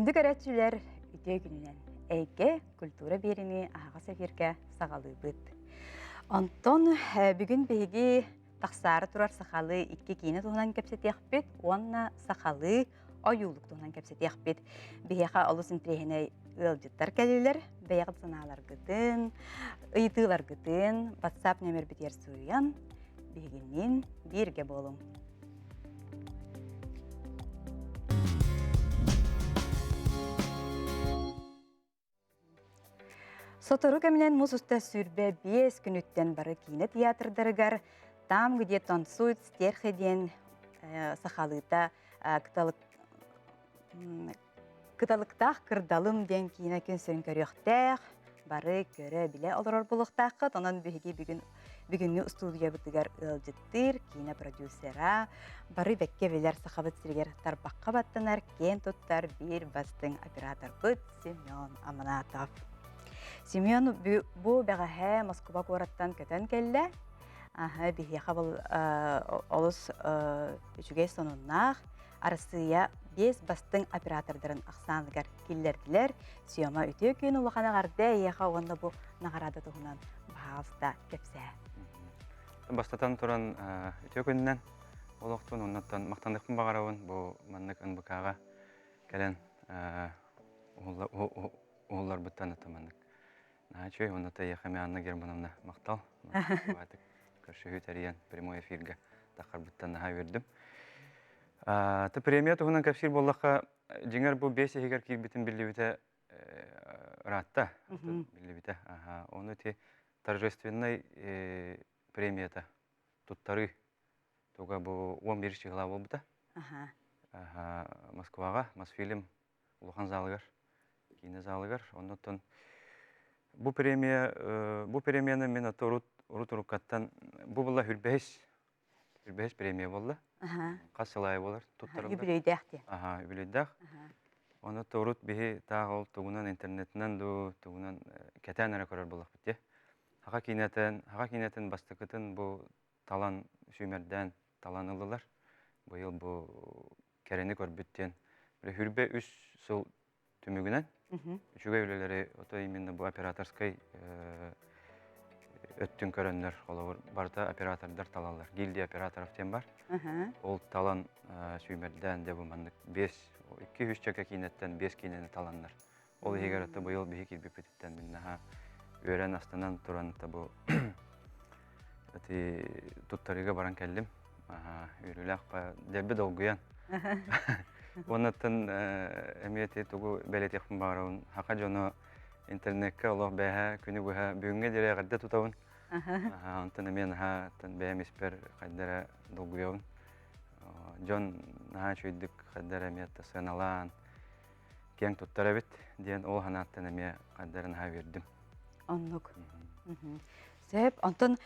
Күндү көрөөччүлэр, үтүө күнүнэн! Эйгэ культура биэриини аһаҕас эфиргэ саҕалыыбыт. Онтон бүгүн биһиги тахсаары турар сахалыы икки киинэ туһунан кэпсэтиэхпит уонна сахалыы ойуулук туһунан кэпсэтиэхпит. Биһиэхэ олус интэриэһинэй ыалдьыттар кэллилэр. Бэйэҕит санааларгытын, ыйытыыларгытын WhatsApp нөмербитигэр суруйан биһигинниин бииргэ буолуҥ. Сотору кэминэн муус уста 25 күнүттэн бары киинэ театрдарыгар «Там, где танцуют стерхи» диэн сахалыыта «Кыталыктаах кырдалым» диэн киинэ күн сирин көрүөхтээх, бары көрө-билэ олорор буолуохтааххыт. Онон биһиги бүгүн бүгүҥҥү устуудьуйабытыгар ыалдьыттыыр киинэ продюсера, бары бэккэ билэр Сахабыт сиригэр тарбахха баттанар, киэн туттар биир бастыҥ операторбыт Семен Аманатов. Семен бу бэҕэһээ Москва куораттан көтөн кэллэ. Биһиэхэ бұл олус үчүгэй сонуннаах Арассыыйа биэс бастыҥ оператордарын ахсааныгар киллэрдилэр. Сема үтүө күн улахан эҕэрдэ эйиэхэ уонна бу наҕараада туһунан баһаалыста кэпсээ. Бастатан туран үтүө күнүнэн олохтун оннуттан махтаныахпын баҕарабын бу маннык НБК-ҕа кэлэн уһулларбыттан это маннык наһаа үчүгэй уонна эйиэхэ эмиэ Анна Германовна махтал көрсүһүү тэрийэн прямой эфиргэ таххарбыттан наһаа үөрдүм. Ты премия туһунан кэпсиир буоллахха, дьиҥэр бу биэс иһигэр киирбитин биллибитэ ыраатта биллибитэ. Ону ити торжественнай премията туттарыы туга бу 11 чыһыла буолбута. Москваҕа Мосфильм улахан залыгар, киинэ залыгар. Оннуттан бу премия бу премияны мин аты урут урут уруккаттан бу була хүрбэһис хүрбэһис премия буолла. Хас сыл аайы буолар туттарыллар. Үбүлүөйдээх диэн. Аха, үбүлүөйдээх. Ону урут биһи таах ол тугунан интернетинэн дуу тугунан кэтээн эрэ көрөр буоллахпыт дии. Хаха киинэтин, хаха киинэтин бастакытын бу талан сүүмэрдээн талан ыллылар. Быйыл бу кэрэни көрбүт диэн хүрбэ үс сыл түмүгүнэн үчүгэй үлэлэри ото именно бу операторскай өттүн көрөннөр холобур барыта оператордар талаллар гильдия операторов диэн бар ол талан сүүмэрдээн дьэ бу маннык биэс икки үс чөкө киинэттэн биэс киинэни таланнар ол иһигэр ото быйыл биһи киирбиппититтэн мин наһаа үөрэн астынан туран бу ити туттарыыга баран кэллим үөрүүлээх дэлби долгуйан уоннаттан эмиэ ити тугу бэлиэтиэхпин баҕарабын хака дьоно интернеккэ олох бэйэһэ күнү быһа бүгүҥҥэ диэри эҕэрдэ тутабын онтон эмиэ наһаа бэйэм испэр хайда эрэ долгуйабын дьон наһаа үчүгэйдик хайда эрэ эмиэ сыаналаан киэҥ туттар эбит диэн ол санааттан эмиэ хайда эрэ наһаа үөрдүм. Оннук. Сөп. Онтон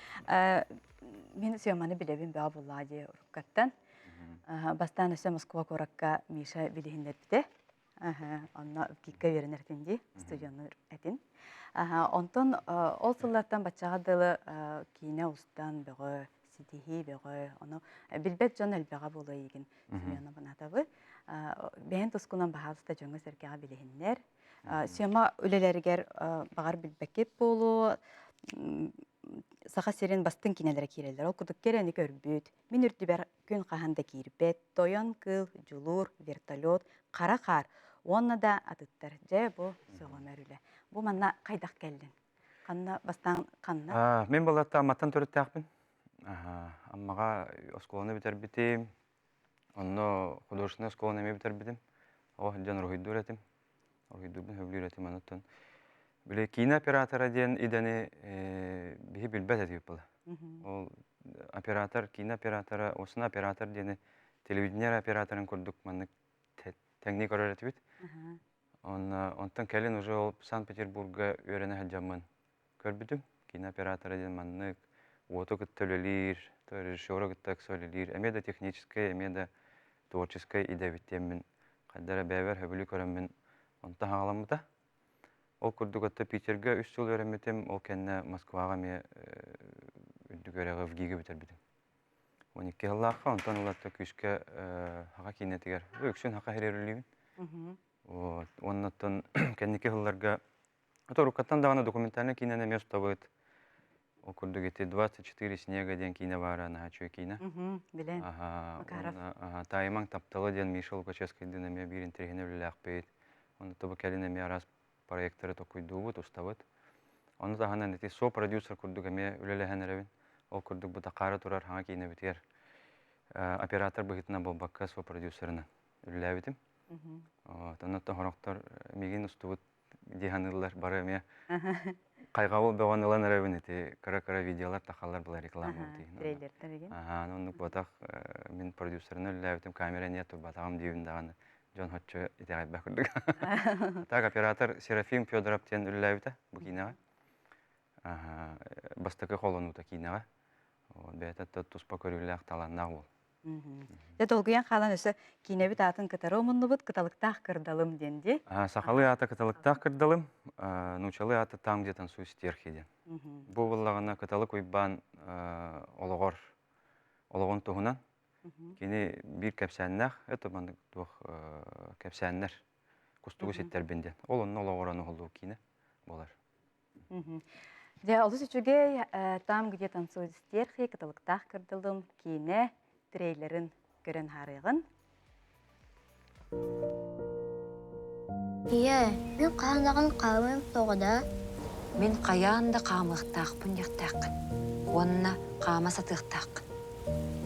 мин Сёманы билэбин бөҕө буллаа дии уруккаттан. Бастаан өссө Москва куоракка Миша билиһиннэрбитэ. Онно ВГИКка үөрэнэр этин дии, студионнуур этин. Онтон ол сыллартан баччаҕа дылы киинэ устан бөҕө, ситиһии бөҕө, ону билбэт дьон элбэҕэ буолуо эйигин Семена Бонатовы. Бэйэн тускунан баһаалыста дьоҥҥо-сэргэҕэ билиһиннэр. Сема үлэлэригэр баҕар билбэккит буолуо, Саха сирин бастыҥ киинэлэрэ киирэллэр. Ол курдук кэрэни көрбүт, мин үрдүбэр күн хаһан да киирбэт, тойон кыыл, дьулуур, вертолет, хара хаар уонна да атыттар. Дьэ, бу сөҕүмэр үлэ. Бу манна хайдах кэллин? Ханна бастаан ханна? Мин балатта Амматтан төрүттээхпин. Аммаҕа оскуоланы бүтэрбитим. Онно художественнай оскуоланы эмиэ бүтэрбитим. Оҕо сылдьан уруһуйдуур этим. Уруһуйдуурбун сөбүлүүр этим. Онуттан били киинэ оператора диэн идэни биһи билбэт этибит была. Ол оператор, киинэ оператора, осуна оператор диэни телевидение операторын курдук маннык тэҥнии көрөр этибит. Онно онтон кэлин уже ол Санкт-Петербурга үөрэнэ сылдьаммын көрбүтүм. Киинэ оператора диэн маннык уоту кытта үлэлиир, режиссеру кытта ыкса үлэлиир, эмиэ да техническэй, эмиэ да творческай идэбит диэммин хайда эрэ бэйэбэр сөбүлүү көрөммүн онтон хаҕаламмыта. Ол курдук отто Питергэ үс сыл үөрэммитим, ол кэннэ Москваҕа эмиэ үрдүк үөрэҕи ВГИГы бүтэрбитим. 12 сыллаахха, онтон ылата күүскэ саха киинэтигэр, үксүн саха иһирэр үлэлиибин. Вот. Уоннаттан кэнники сылларга Ото уруккаттан даҕаны документальнай киинэни эмиэ устабыт. Ол курдук ити 24 снега диэн киинэ баара наһаа үчүгэй киинэ. Билэн. Аха, Макаров. уонна аха, Таайымаҥ таптала диэн Миша Лукачевскайдыын эмиэ биир интэриэһинэй үлэлээхпит. Онно тобу кэлин эмиэ араас проекттары толкуйдуубут, устабыт. Ону таһынан ити со-продюсер курдук эмиэ үлэлэһэн эрэбин. Ол курдук бу Такаара турар хаҥа киинэбитигэр оператор быһыытынан буолбакка со-продюсерынан үлэлээбитим. Онон сорохтор миигин устубут дии саныыллар бары эмиэ хайҕабыл бөҕөн ылан эрэбин ити кыра-кыра видеолар тахаллар была реклама Трейлердэр игин. Аха, оннук буотах мин продюсерынан үлэлээбитим камера не турбатаҕым диибин даҕаны дьон хоччу итэҕэйбэх курдук. Так оператор Серафим Федоров диэн үлэлээбитэ бу киинэҕэ. Бастакы холонуута киинэҕэ. Бэйэтэ туспа көрүүлээх талааннаах уол. Дьэ долгуйан хаалан өссө киинэбит аатын кытары умуннубут Кыталыктаах кырдалым диэн дии. Сахалыы аата Кыталыктаах кырдалым, нуучалыы аата Там, где танцуют стерхи диэн. Бу буоллаҕына Кыталык Уйбаан олоҕор олоҕун туһунан кини биир кэпсээннээх, это маннык туох кэпсээннэр кустугу ситтэрбин диэн. Ол онно олоҕуран уһуллуу киинэ буолар. Дьэ, олус үчүгэй «Там, где танцуют стерхи», «Кыталыктаах кырдалым» киинэ трейлерин көрөн хаарыаҕын. Ийээ, мин хаһан хаамыам суоҕа да? Мин хайаан да хаамыахтаахпын диэхтээххин уонна хаама сатыахтааххын.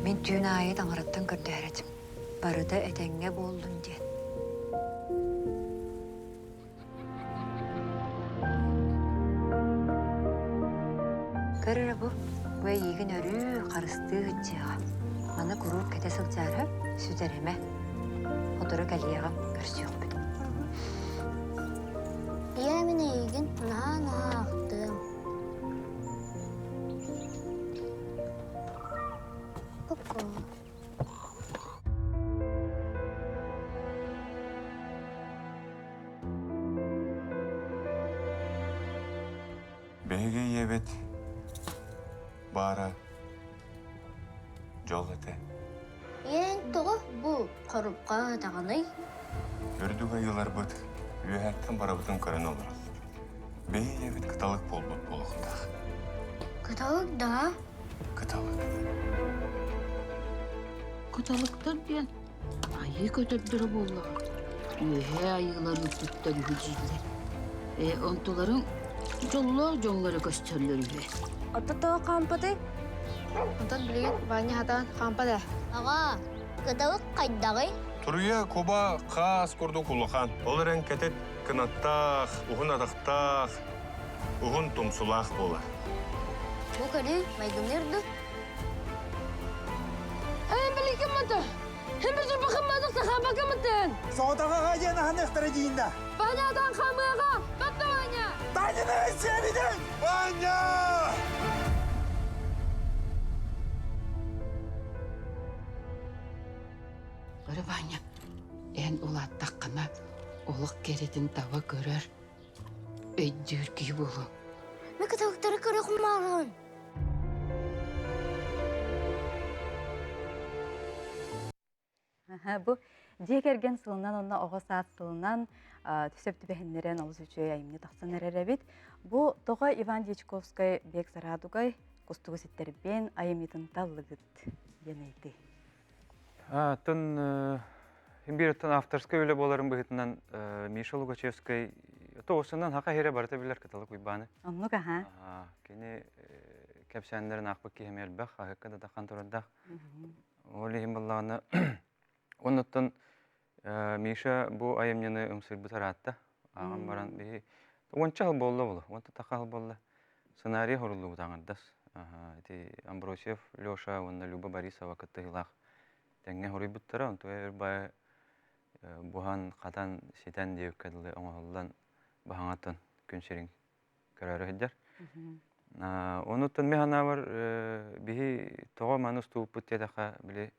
Мин түүн аайы таҥараттан көрдөһөр этим. Барыта этэҥҥэ буоллун диэн. Көр эрэ бу, бу эйиигин өрүү харыстыы сылдьыаҕа. Маны куруук кэтэ сылдьаары сүтэримэ. Сотору кэлиэҕим, көрсүөхпүт. Ийээ, мин эйигин наһаа-наһаа ахтыам. Пока. Биһиги ийэбит баара дьол этэ. Ийэҥ тоҕо бу хорупка даҕаный? Үрдүк айыыларбыт үөһэттэн барыбытын көрөн олороллор. Биһи ийэбит кыталык буолбут буолуохтаах. Кыталык да? Кыталык. Кыталыктар диэн Айыы көтөрдөрө буоллаҕа, үөһээ айыылар үрдүттэр үһү дииллэр. Ээ, онтуларыҥ дьоллоох дьоҥҥо көстөллөр үһү. Отто тоҕо хаампатый? Онтон билигин Ваня хатаан хаампат ээ. Аҕаа, кыталык хайдаҕый? Туруйа куба хаас курдук улахан. Ол эрэн кэтит кынаттаах, уһун атахтаах, уһун тумсулаах буолар. Бу көрүү майгынныыр дуу? Били Соҕотоҕоҕо диэн аһаныахтара диин да. Ванятан хамыаҕа! Батта Ваня! Таня сиэбитин! Ваня! Көрө Ваня, эн улааттаххына олох кэрэтин таба көрөр, өйдүүр киһи буолуоҥ. Мен кыталыктары көрө хумаарын. Бу дьиэ кэргэн сылынан уонна оҕо саас сылынан сөп түбэһиннэрэн олус үчүгэй айымньы тахсан эрэр эбит. Бу тоҕо Иван Дьячковскай Бег за радугой кустугу ситтэрбин айымньытын таллыгыт диэн ыйытыы. Атын биир оттон авторскай үлэ буоларын быһыытынан Миша Лугачевскай тоҕусунан хака иһэрэ барыта билэр Кыталык Уйбааны. Оннук аха. Кини кэпсээннэрин аахпыт киһим элбэх, хаһыакка да тахан турардаах. Ол иһин буоллаҕына оннуттан Миша бу айымньыны ымсыырбыт ыраатта. Ааҕан баран биһи уонча сыл буолла буолла, уонта таха сыл буолла. Сценарий хоруллубут аҥардас. Ити Амбросьев Леша уонна Люба Борисова кыттыһыылаах тэҥҥэ хоруйбуттара. Онтуга өр баайы буһан, хатан, ситэн диэбиккэ дылы оҥоһуллан баһаҥаттан күн сирин көрөөрү сылдьар. Онуттан мин санаабар биһи тоҕо маны устубуппут диэтэххэ, били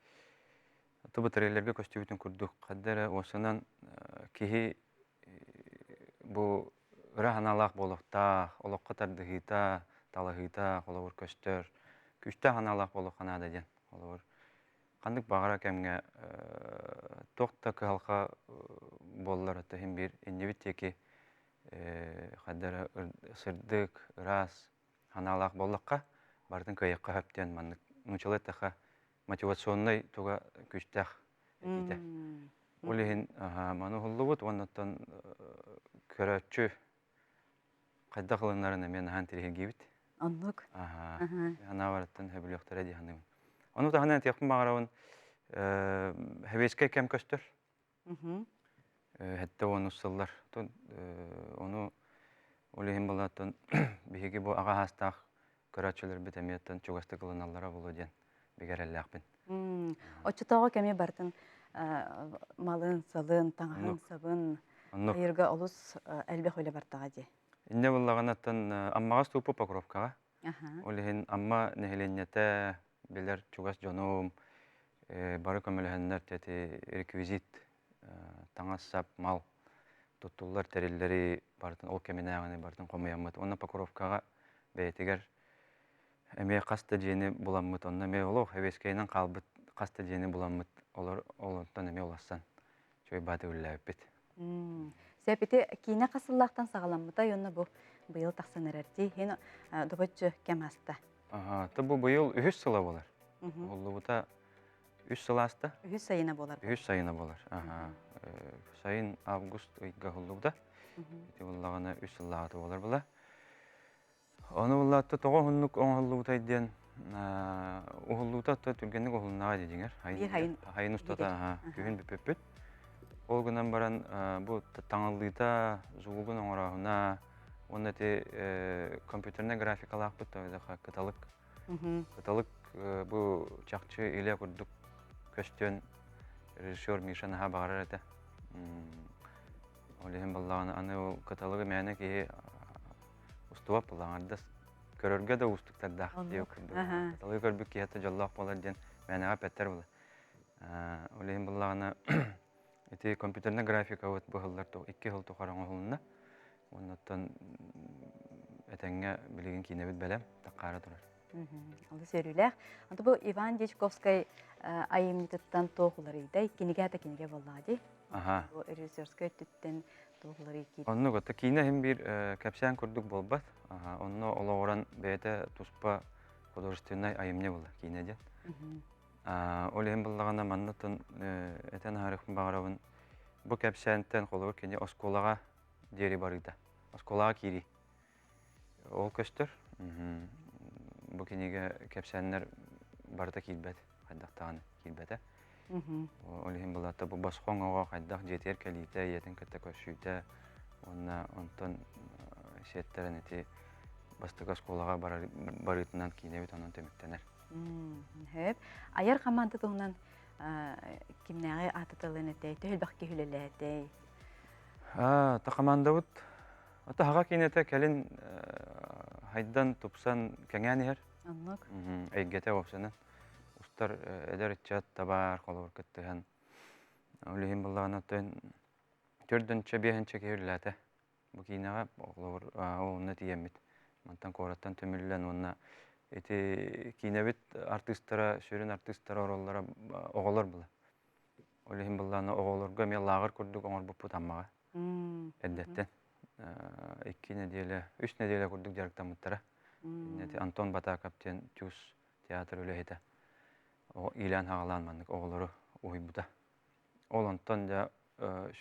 тубу трейлергэ көстүбүтүн курдук ханна эрэ уосанан киһи бу ыра санаалаах буолуохтаах, олоххо тардыһыыта, талаһыыта холобур көстөр, күүстээх санаалаах буолуохха наада диэн холобур. Ханнык баҕара кэмҥэ туох да кыһалҕа буоллар ото иһин биир иннибит диэки хайда эрэ сырдык, ыраас санаалаах буоллахха, барытын кыайыахха сөп диэн маннык нууччалыы эттэххэ мотивационнай туга күүстээх этиитэ. Ол иһин маны уһуллубут уонна оттон көрөөччү хайдах ылынарын эмиэ наһаа интириэһиргиибит. Оннук. Анаабарыттан сөбүлүөхтэрэ дии саныыбын. Ону таһынан этиэхпин баҕарабын, сэбиэскэй кэм көстөр. 70 сыллар. Ону ол иһин балаттан биһиги бу аҕа саастаах көрөөччүлэрбит эмиэ чугастык ылыналлара буолуо диэн бигэ эрэллээхпин. Оччотооҕу кэми барытын малын-салын, таҥаһын-сабын айырга олус элбэх үлэ бартаҕа дии. Инньэ буоллаҕына Аммаҕа ступу Покровкаҕа. Ол иһин Амма нэһилиэнньэтэ билэр чугас дьонум бары көмөлөһөннөр ити реквизит таҥас-сап, мал туттуллар тэриллэри барытын ол кэминээҕини барытын хомуйаммыт. Уонна Покровкаҕа бэйэтигэр эмиэ хас да дьиэни буламмыт, онно эмиэ олох эбиэскэйинэн хаалбыт хас да дьиэни буламмыт, олор олортон эмиэ уларсан үчүгэй бааты үлэлээбиппит. Сөп ити киинэ хас сыллаахтан саҕаламмытай уонна бу быйыл тахсан эрэр дии иһин добоччу кэм аста. Аха, то бу быйыл үһүс сыла буолар. Уһуллубута үс сыл ааста. Үһүс сайына буолар. Үһүс сайына буолар. Аха. Сайын август ыйга уһуллубута. Ити буоллаҕына үс сыллааҕыта буолар була. Ону буллаатта тоҕо уһуннук оҥоһуллубутай диэн уһуллуута то түргэнник уһулуннаҕа дии дьиҥэр. Хайын, хайын устата күһүн бүппүппүт. Ол гынан баран бу таҥыллыыта, звугун оҥорооһуна уонна ити компьютернай графикалаахпыт кыталык. Кыталык бу чахчы илэ курдук көстүөн режиссер Миша наһаа баҕарар этэ. Ол иһин буоллаҕына аны ол кыталыгы мээнэ киһи устубат буоллаҕына аҥардас көрөргө да уустуктардаах диэх курдук. Кыталыгы көрбүт киһи дьоллоох буолар диэн мээнэҕэ эппэттэр буолар. Ол иһин буоллаҕына ити компьютернай графикабыт быһыллар икки сыл тухары оҥоһулунна. Оннуттан этэҥҥэ билигин киинэбит бэлэм, таккаара турар. Олус үөрүүлээх. Онто бу Иван Дьячковскай айымньытыттан туох уларыйдай? Кинигэ да кинигэ буоллаҕа дии. Аха. Бу режиссерскай өттүттэн туох уларыйыы киирдэ? Оннук, ото киинэ иһин биир кэпсээн курдук буолбат. Онно олоҕуран бэйэтэ туспа художественнай айымньы буолар киинэ диэн. Ол иһин буллаҕына манна этэн аһарыахпын баҕарабын. Бу кэпсээнтэн холобур кини оскуолаҕа диэри барыыта. Оскуолаҕа киирии. Ол көстөр. Бу кинигэ кэпсээннэр барыта киирбэт, хайдах даҕаны киирбэтэ. Ол иһин былаата бу босхоҥ оҕо хайдах дьиэтигэр кэлиитэ, ийэтин кытта көрсүүтэ уонна онтон сиэттэрэн ити бастакы оскуолаҕа барыытынан киинэбит онон түмүктэнэр. Сөп. Айар хамаанда туһунан кимнээҕи аатыталыан этэй, төһө элбэх киһи үлэлээтэй? Та хамаандабыт Ата хаҕа киинэтэ кэлин хайдан, тупсан, кэҥээн иһэр. Оннук. Эйгэтэ уопсанан. Устар эдэр ыччат табаар холобур кыттыһан. Ол иһин буллаҕына төрдүнчэ биэһинчэ киһи үлэлээтэ. Бу киинэҕэ холобур онно тиийэммит. Мантан куораттан түмүллэн уонна ити киинэбит артыыстара, сүрүн артыыстара оруоллара оҕолор була. Ол иһин быллаана оҕолорго эмиэ лааҕыр курдук оҥорбуппут Аммаҕа. Эрдэттэн икки нэдиэлэ, үс нэдиэлэ курдук дьарыктаммыттара. Антон Батаков диэн ТЮЗ театр үлэһитэ иилээн-хаҕалаан маннык оҕолору уһуйбута. Ол онтон дьэ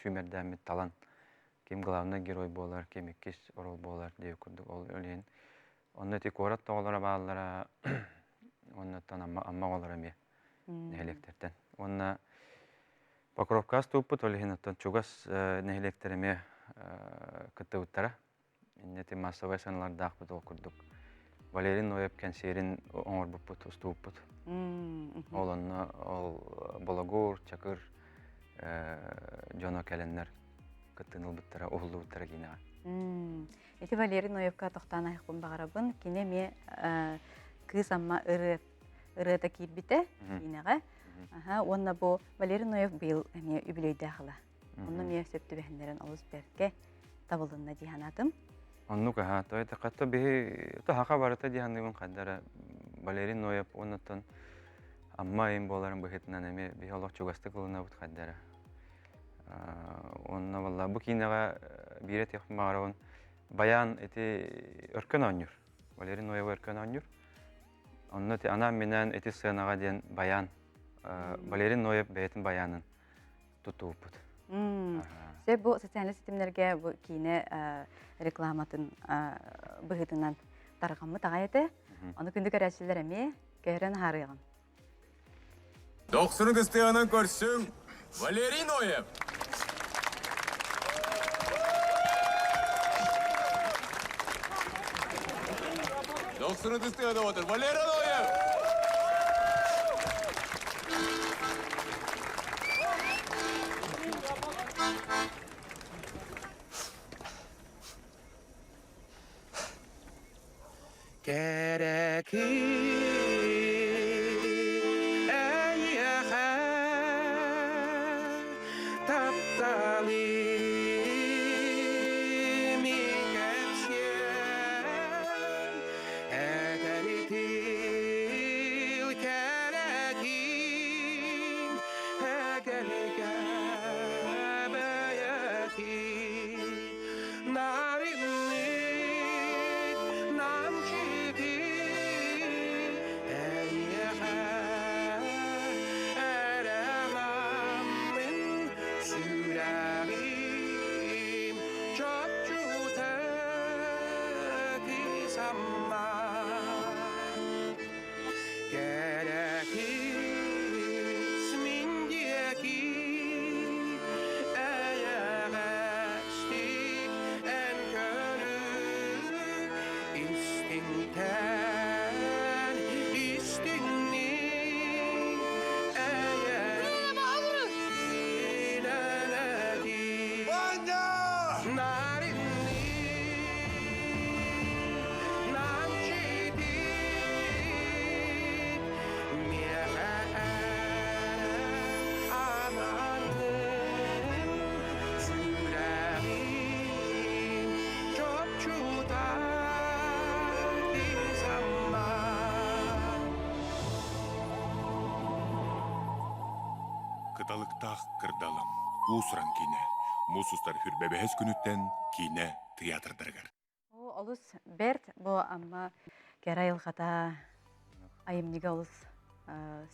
сүүмэрдээммит талан ким главный герой буолар, ким иккис оруол буолар диэбит курдук ол иһин онно ити куорат оҕолоро бааллара уоннаттан Амма, Амма оҕолоро эмиэ нэһилиэктэртэн. Уонна Покровкаас тууппут, ол иһин оттон чугас нэһилиэктэр эмиэ кыттыбыттара. Инньэ ити массовай сыаналардаахпыт ол курдук. Валерий Ноев кэнсиэрин оҥорбуппут, устубуппут. Ол онно ол Бологур, Чакыр дьоно кэлэннэр кыттыыны ылбыттара, уһуллубуттара киинэҕэ. Ити Валерий Ноевка тохтоон айахпын баҕарабын. Кини эмиэ Кыыс Амма ырыа ырыата киирбитэ киинэҕэ. Уонна бу Валерий Ноев быйыл эмиэ үбүлүөйдээх ыла. Онно эмиэ сөп түбэһиннэрэн олус бэркэ табылынна дии санаатым. Оннук аха, то это хатта биһи то хаха барыта дии саныыбын хайдара Валерий Ноев уоннаттан Амма ыйын буоларын быһыытынан эмиэ биһи олох чугастык ылынабыт хайдара. Онно валла бу киинэҕэ биир этиэхпин баҕарабын. Баян ити өркөн оонньуур. Валерий Ноева өркөн оонньуур. Онно ити анаан-минээн ити сценаҕа диэн баян Валерий Ноев бэйэтин баянын тутууппут. Сөп бу социальнай ситимнэргэ бу киинэ рекламатын быһыытынан тарҕаммыт аҕай этэ. Ону күндү көрөөччүлэр эмиэ көһөрөн аһарыаҕын. Дохсуну кыстыганан көрсүҥ Валерий Ноев! Дохсуну кыстыгана отыр Валерий Ноев! Кэрэки эйиэхэ тапталым кэпсиэм этэритил кэрэкин эгэлгэ бэйэтин Нарыннык намчыты эйиэхэ эрэламмын сүрэҕим чопчута кысаммат Кэрэ кыыс мин диэки эйэҕэстик эн көрүҥ истиҥтэн истиҥник эйэҕинэн этий Ваня! нарынный намчитик миэхэ ананым сүрэҕим чопчута тисаммат Кыталыктаах кырдалым уус-уран киинэ муус устар хүрбэбэһэс күнүттэн киинэ тыйаатырдарыгар. Олус бэрт бу Амма кэрэ айылҕата айымньыга олус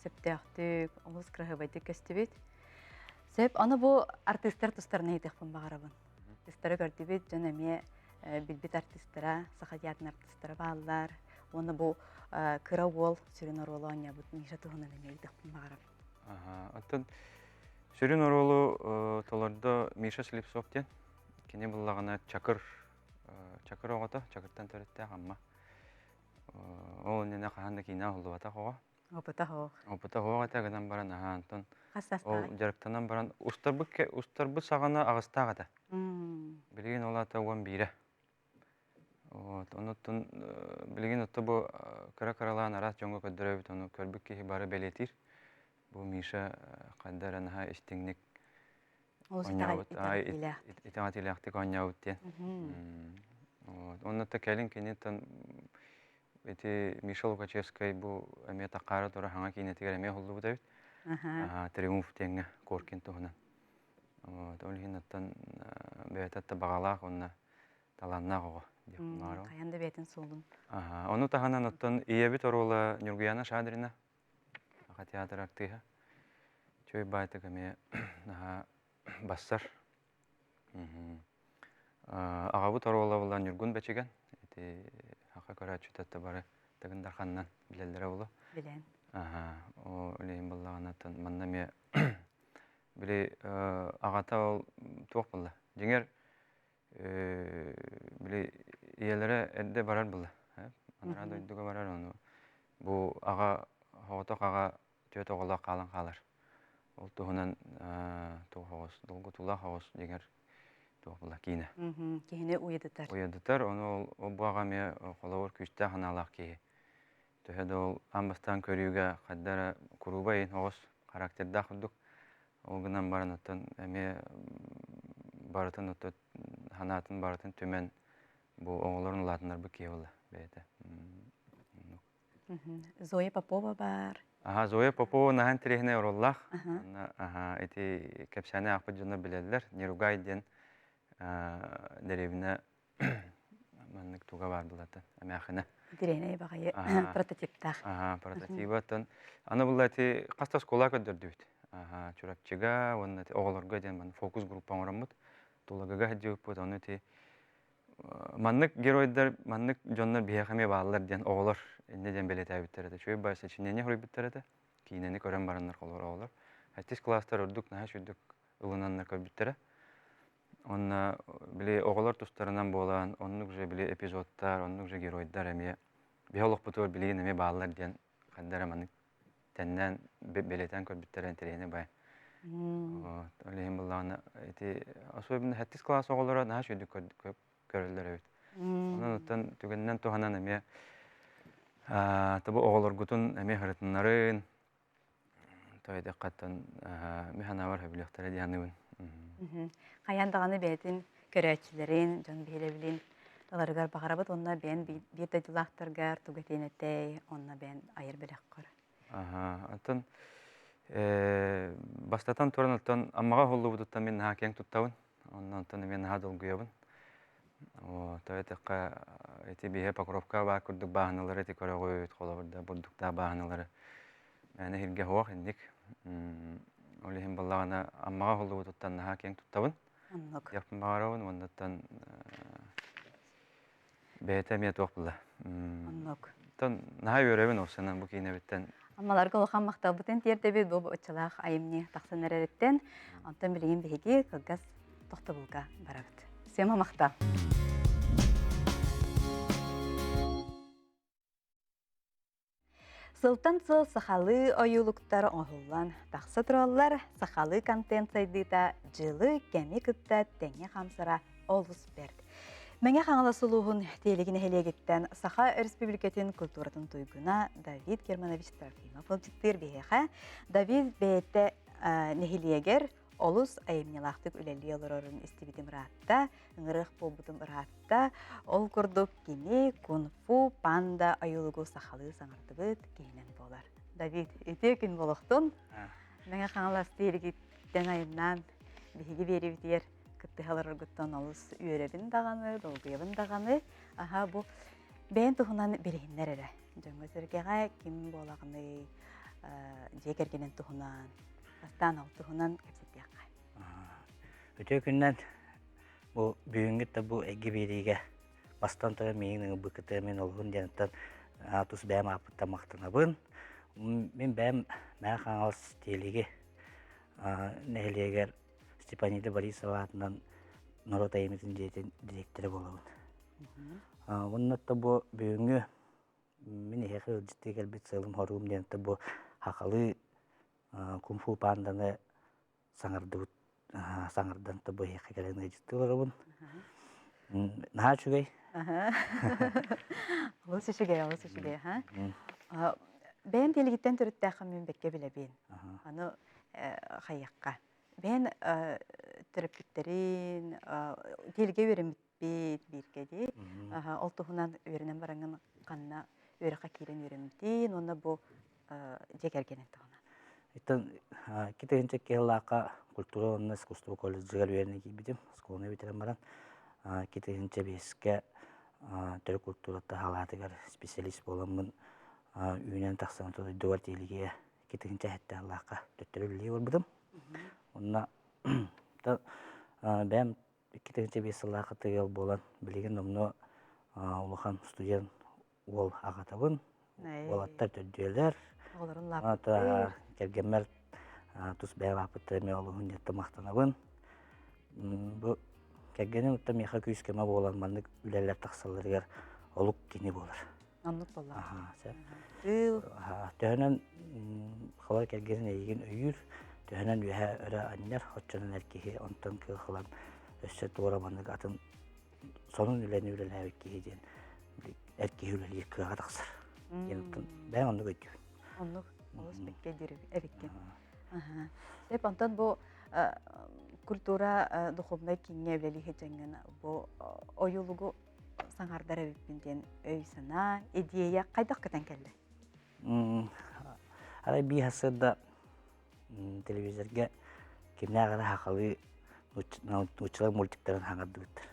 сөптөөхтүк, олус кыраһыабайдык көстүбүт. Сөп, аны бу артыыстар тустарына ыйытыахпын баҕарабын. Артыыстары көрдүбүт, дьон эмиэ билбит артыыстара, саха театрын артыыстара бааллар. Уонна бу кыра уол сүрүн оруолу оонньообут Миша туһунан эмиэ ыйытыахпын баҕарабын. Оттон сүрүн оруолу толордо Миша Слепцов диэн. Кини буллаҕына Чакыр Чакыр оҕото, Чакыртан төрүттээх Амма. Ол иннинэ хаһан да киинэ оһуллубатах оҕо. Опыта суох. Опыта суох этэ гынан баран аһаа онтон ол дьарыктанан баран устарбыт устарбыт саҕана аҕыстаах этэ. Билигин ол аата 11-э. Вот, онуттан билигин отто бу кыра-кыралаан араас дьоҥҥо көрдөрөбүт, ону көрбүт киһи бары бэлиэтиир. Бу Миша хайда эрэ наһаа истиҥник оонньообут, итэҕэтиилээхтик оонньообут диэн. Вот. Онно та кэлин киниттэн ити Миша Лукачевскай бу эмиэ такаара тура хаҥа киинэтигэр эмиэ уһуллубут эбит. Триумф диэҥҥэ Коркин туһунан. Вот. Ол иһин оттон бэйэтэ да баҕалаах уонна талааннаах оҕо диэхпин баҕарабын. Хайан да бэйэтин суолун. Ону таһынан оттон ийэбит оруола Ньургуяна Шадрина, Саха театр артыыһа. Чой баайтык эмиэ наһаа бассар. Аҕабыт оруола була Ньургун Бэчигэн. Ити саха көрөөччүтэ бары Тыгын Дарханынан билэллэрэ буолуо. Билэн. Аха, о үлэһин буллаҕына манна эмиэ били аҕата ол туох буолла? Дьиҥэр били ийэлэрэ эрдэ барар буолла. Анараа дойдуга барар ону бу аҕа соҕотох аҕа түөрт оҕолоох хаалан хаалар. Ол туһунан туох оҕус долгутуулаах оҕус дьиҥэр туох буолла киинэ. Киһини уйадытар. Уйадытар ону ол бу аҕа эмиэ холобур күүстээх санаалаах киһи. Төһө да ол аан бастаан көрүүгэ хайда эрэ куруубай иһин оҕус характердаах курдук Ол гынан баран оттон эмиэ барытын оттон санаатын барытын түмэн бу оҕолорун улаатыннарбыт киһи буолла бэйэтэ. Зоя Попова баар. Аха, Зоя Попова наһаа интэриэһинэй оруоллаах. Аха, ити кэпсээни аахпыт дьоннор билэллэр. Неругай диэн дэриэбинэ маннык туга баар булата эмээхинэ. Интэриэһинэй баҕайы прототиптаах. Аха, прототиба оттон аны булла ити хас да оскуола көрдөрдүбүт. Аха, Чурапчыга уонна оҕолорго диэн маннык фокус группа оҥороммут. Тулагыга сылдьыбыппыт, ону ити маннык геройдар, маннык дьоннор биһиэхэ эмиэ бааллар диэн оҕолор инньэ диэн бэлиэтээбиттэр этэ. Үчүгэй баҕайы сочинение суруйбуттар этэ. Киинэни көрөн бараннар холобур оҕолор. Сэттис кылаастар ордук наһаа үчүгдүк ылынаннар көрбүттэрэ. Уонна били оҕолор тустарынан буолан, оннук же били эпизодтар, оннук же геройдар эмиэ биһи олохпутугар билигин эмиэ бааллар диэн ханна эрэ маннык тэннээн бэлиэтээн көрбүттэрэ интэриэһинэй бай. Вот. Ол иһин буллаҕына ити особенно сэттис класс оҕолоро наһаа үчүгэйдик көрөллөр эбит. Онон оттон түгэнинэн туһанан эмиэ тобу оҕолоргутун эмиэ ырытыннарын тойдоххаттан мин санаабар сөбүлүөхтэрэ дии саныыбын. Хайаан даҕаны бэйэтин көрөөччүлэрин, дьон биһирэбилин ыларыгар баҕарабыт уонна бэйэн биир дойдулаахтаргар тугу этиэн этэй, онно бэйэн айар бэлэххэр. Аха, оттон бастатан туран оттон Аммаҕа уһуллубутуттан мин наһаа киэҥ туттабын. Онно онтон эмиэ наһаа долгуйабын. Тоҕо эттэххэ, ити биһи Покровка баар курдук бааһыналары ити көрөҕүт, холобур да бурдуктаах бааһыналары мээнэ иһиргэ суох инник. Ол иһин буоллаҕына Аммаҕа уһуллубутуттан наһаа киэҥ туттабын. Оннук. Диэхпин баҕарабын уоннаттан бэйэтэ эмиэ туох буолла. Оннук. Оттон наһаа үөрэбин уопсайынан бу киинэбиттэн. Аммаларга улахан махталбытын тиэрдэбит бу оччолоох айымньы тахсан эрэриттэн. Онтон билигин биһиги кылгас тохтобулга барабыт. Сема махтал. Сылтан сыл сахалыы ойуулуктар оҥоһуллан тахса тураллар, сахалыы контент сайдыыта дьылы кэми кытта тэҥҥэ хамсара олус бэрт. Мэҥэ Хаҥалас улууһун Тиэлиги нэһилиэгиттэн Саха Өрөспүүбүлүкэтин культуратын туйгуна Давид Германович Трофимов ыалдьыттыыр биһиэхэ. Давид бэйэтэ нэһилиэгэр олус айымньылаахтык үлэлии олорорун истибитим ыраатта, ыҥырыах буолбутум ыраатта. Ол курдук кини кунг-фу панда ойуулугу сахалыы саҥардыбыт киһинэн буолар. Давид, үтүө күн болохтун. Мэҥэ Хаҥалас тиэригиттэн айымнаан биһиги биэрибитигэр кыттыһаларгыттан олус үөрэбин даҕаны, долгуйабын даҕаны. Аха, бу бэйэн туһунан билиһиннэр эрэ. Дьоҥҥо-сэргэҕэ ким буолаҕыный, дьиэ кэргэнин туһунан, бастаан ол туһунан кэпсэтиэххэ. Үтүө күннэн бу бүгүҥҥү да бу эйгэ биэриигэ бастан туран миигин ыҥырбыккытыгар мин олуһун диэниттэн тус бэйэм ааппыттан махтанабын. Мин бэйэм Мэҥэ Хаҥалас Тиэлиги нэһилиэгэр Степанида Борисова аатынан норуот айымньытын дьиэтин дириэктэрэ буолабын. Уонна бу бүгүҥҥү мин эһиэхэ ыалдьыттыы кэлбит сыалым-соругум диэн бу сахалыы кунг-фу панданы саҥардыбыт саҥардан бу эһиэхэ кэлэн ыалдьыттыы олоробун. Наһаа үчүгэй. Олус үчүгэй, олус үчүгэй, аха. Бэйэм тиэлигиттэн төрүттээххин мин бэккэ билэбин. Аны хайыахха. Бэйэн төрөппүттэрин тиэлигэ үөрэммиппит бииргэ дии. Ол туһунан үөрэнэн бараҥҥын ханна үөрэххэ киирэн үөрэммитин уонна бу дьиэ кэргэнин туһунан. Итин китинчэ киһилаахха культура уонна искусство колледжыгар үөрэнэ киирбитим. Оскуоланы бүтэрэн баран китинчэ биэскэ төрүт культурата халаатыгар специалист буоламмын үүнэн тахсан дойдубар тиэлигэ китинчэ эһэттээх төттөрү үлэлии барбытым. Онно бэйэм 2005 сыллаахха тыал буолан билигин номнуо улахан студент уол аҕатабын. Уолаттар төрдүөлэр. Оҕолорун лааппыттар. Кэргэммэр тус бэйэм ааппыттар эмиэ олуһун диэттэ махтанабын. Бу кэргэним утта миэхэ күүс-көмө буолан маннык үлэлэр тахсалларыгар олук кини буолар. Оннук буоллаҕа. Сөп. Төһөнөн халар кэргэнин эйигин өйүүр, төһөнөн үөһэ өрө анньар, оччонон эр киһи онтон кыах ылан өссө туора маннык атын сонун үлэни үлэлээбит киһи диэн эр киһи үлэлиир кыаҕа тахсар. Диэн бэйэм оннук өйдүүбүн. Оннук олус бэккэ диир эбиккин. Сөп, онтон бу культура духовнай кииҥҥэ үлэлии сылдьаҥҥын бу ойуулугу саҥардар эбиппин диэн өй-санаа, идиэйэ хайдах көтөн кэллэ? Арай биир сарсыарда телевизорга кимнээх эрэ сахалыы нууччалар мультиктарын хаҥардыбыттар.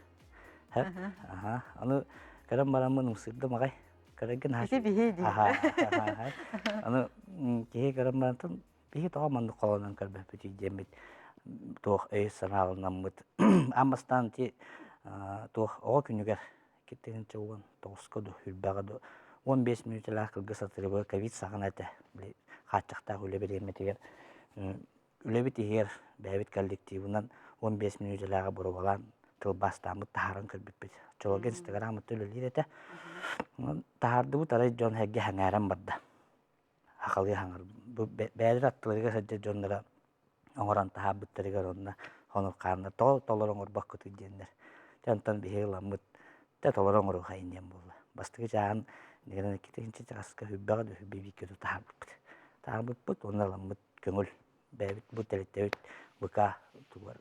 Аха. Аны көрөн бараммын ымсыырдым аҕай. Көрөргө наһаа Ити биһи дии. Аха, аха. Аны киһи көрөн барантан биһи тоҕо маннык холонон көрбөппүтүй диэммит туох өй-санааланаммыт аан бастаан ити туох оҕо күнүгэр 2019-ка ду үрбэҕэ ду 15 мүнүүтэлээх кылгас атырыбы ковид саҕана этэ били хааччахтаах үлэ бириэмэтигэр үлэбит иһигэр бэйэбит коллективынан 15 мүнүүтэлээҕи боруобалаан тылбаастааммыт таһааран көрбүппүт. Оччолорго инстаграммыт үлэлиир этэ. Таһаардыбыт арай дьон сэргэ сэҥээрэн барда. Хахалыы хаҥар. Бу бэйэлэр аттыларыгар сылдьар дьонноро оҥорон таһаарбыттарыгар онно хонурхааннар тоҕо толору оҥорбоккутуй диэннэр. Дьэ онтон биһиги ыламмыт дьэ толору оҥоруохайын диэн буолла. Бастакы чааһын икки чааска үрбэҕэ да үрбэ бииргэ таһаарбыппыт. Таһаарбыппыт уонна ыламмыт көҥүл бэйэбит бу тэрилтэбит ВК тугар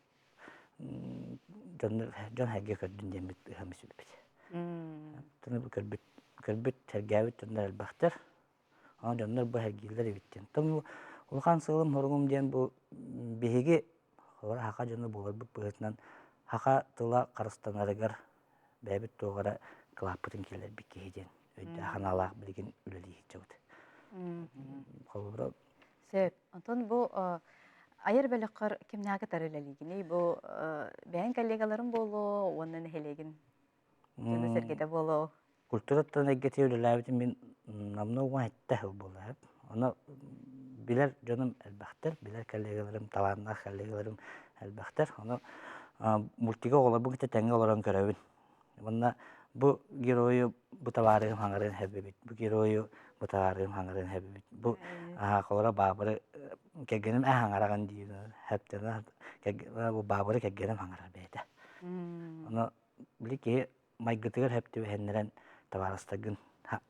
дьон дьон сэргэ көрдүн диэммит ыһан сүбэбит. Тыны бу көрбүт көрбүт сэргээбит дьоннор элбэхтэр. Онон дьоннор бу сэргииллэр эбит диэн. Том улахан сыалым хоругум диэн бу биһиги холобура саха дьоно буоларбыт быһыытынан саха тыла харыстанарыгар бэйэбит туох эрэ кылааппытын киллэрбит киһи диэн өйдөөх санаалаах билигин үлэлии сылдьабыт. Холобура Сөп. Онтон бу айар бөлөххөр кимнээҕи кытары үлэлиигиний? Бу бэйэҥ коллегаларым буолуо уонна нэһилиэгин дьоно-сэргэтэ буолуо? Культураттан эйгэтигэр үлэлээбитим мин намна уон сэттэ сыл буолла. Ону билэр дьонум элбэхтэр, билэр коллегаларым, талааннаах коллегаларым элбэхтэр. Ону мультига оҕолорбун кытта тэҥҥэ олорон көрөбүн. Уонна бу геройу бу табаарыһым хаҥырыан сөбүбүт, бу геройу бу табаарыһым хаҥырыан сөбүбүт. Бу холоро баабыры кэргэним ээ хаҥараҕын диир сөптөнө бу баабыры кэргэним хаҥарар бэйэтэ. Ону били киһи майгытыгар сөп түбэһиннэрэн табаарыстаргын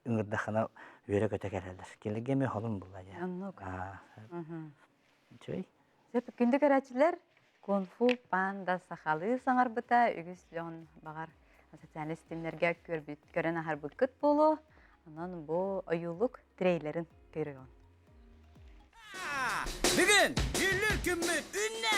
ыҥырдаххына үөрэ-көтө кэлэллэр. Кинилэргэ эмиэ холун булла дии. Оннук. Үчүгэй. Сөп күндү көрөөччүлэр, Кунг-фу панда сахалыы саҥарбыта үгүс дьон баҕар социальнай ситимнэргэ көрбүт, көрөн аһарбыккыт буолуо. Онон бу ойуулук трейлерин көрүөҕүҥ. Бүгүн үллүр күммүт үннэ!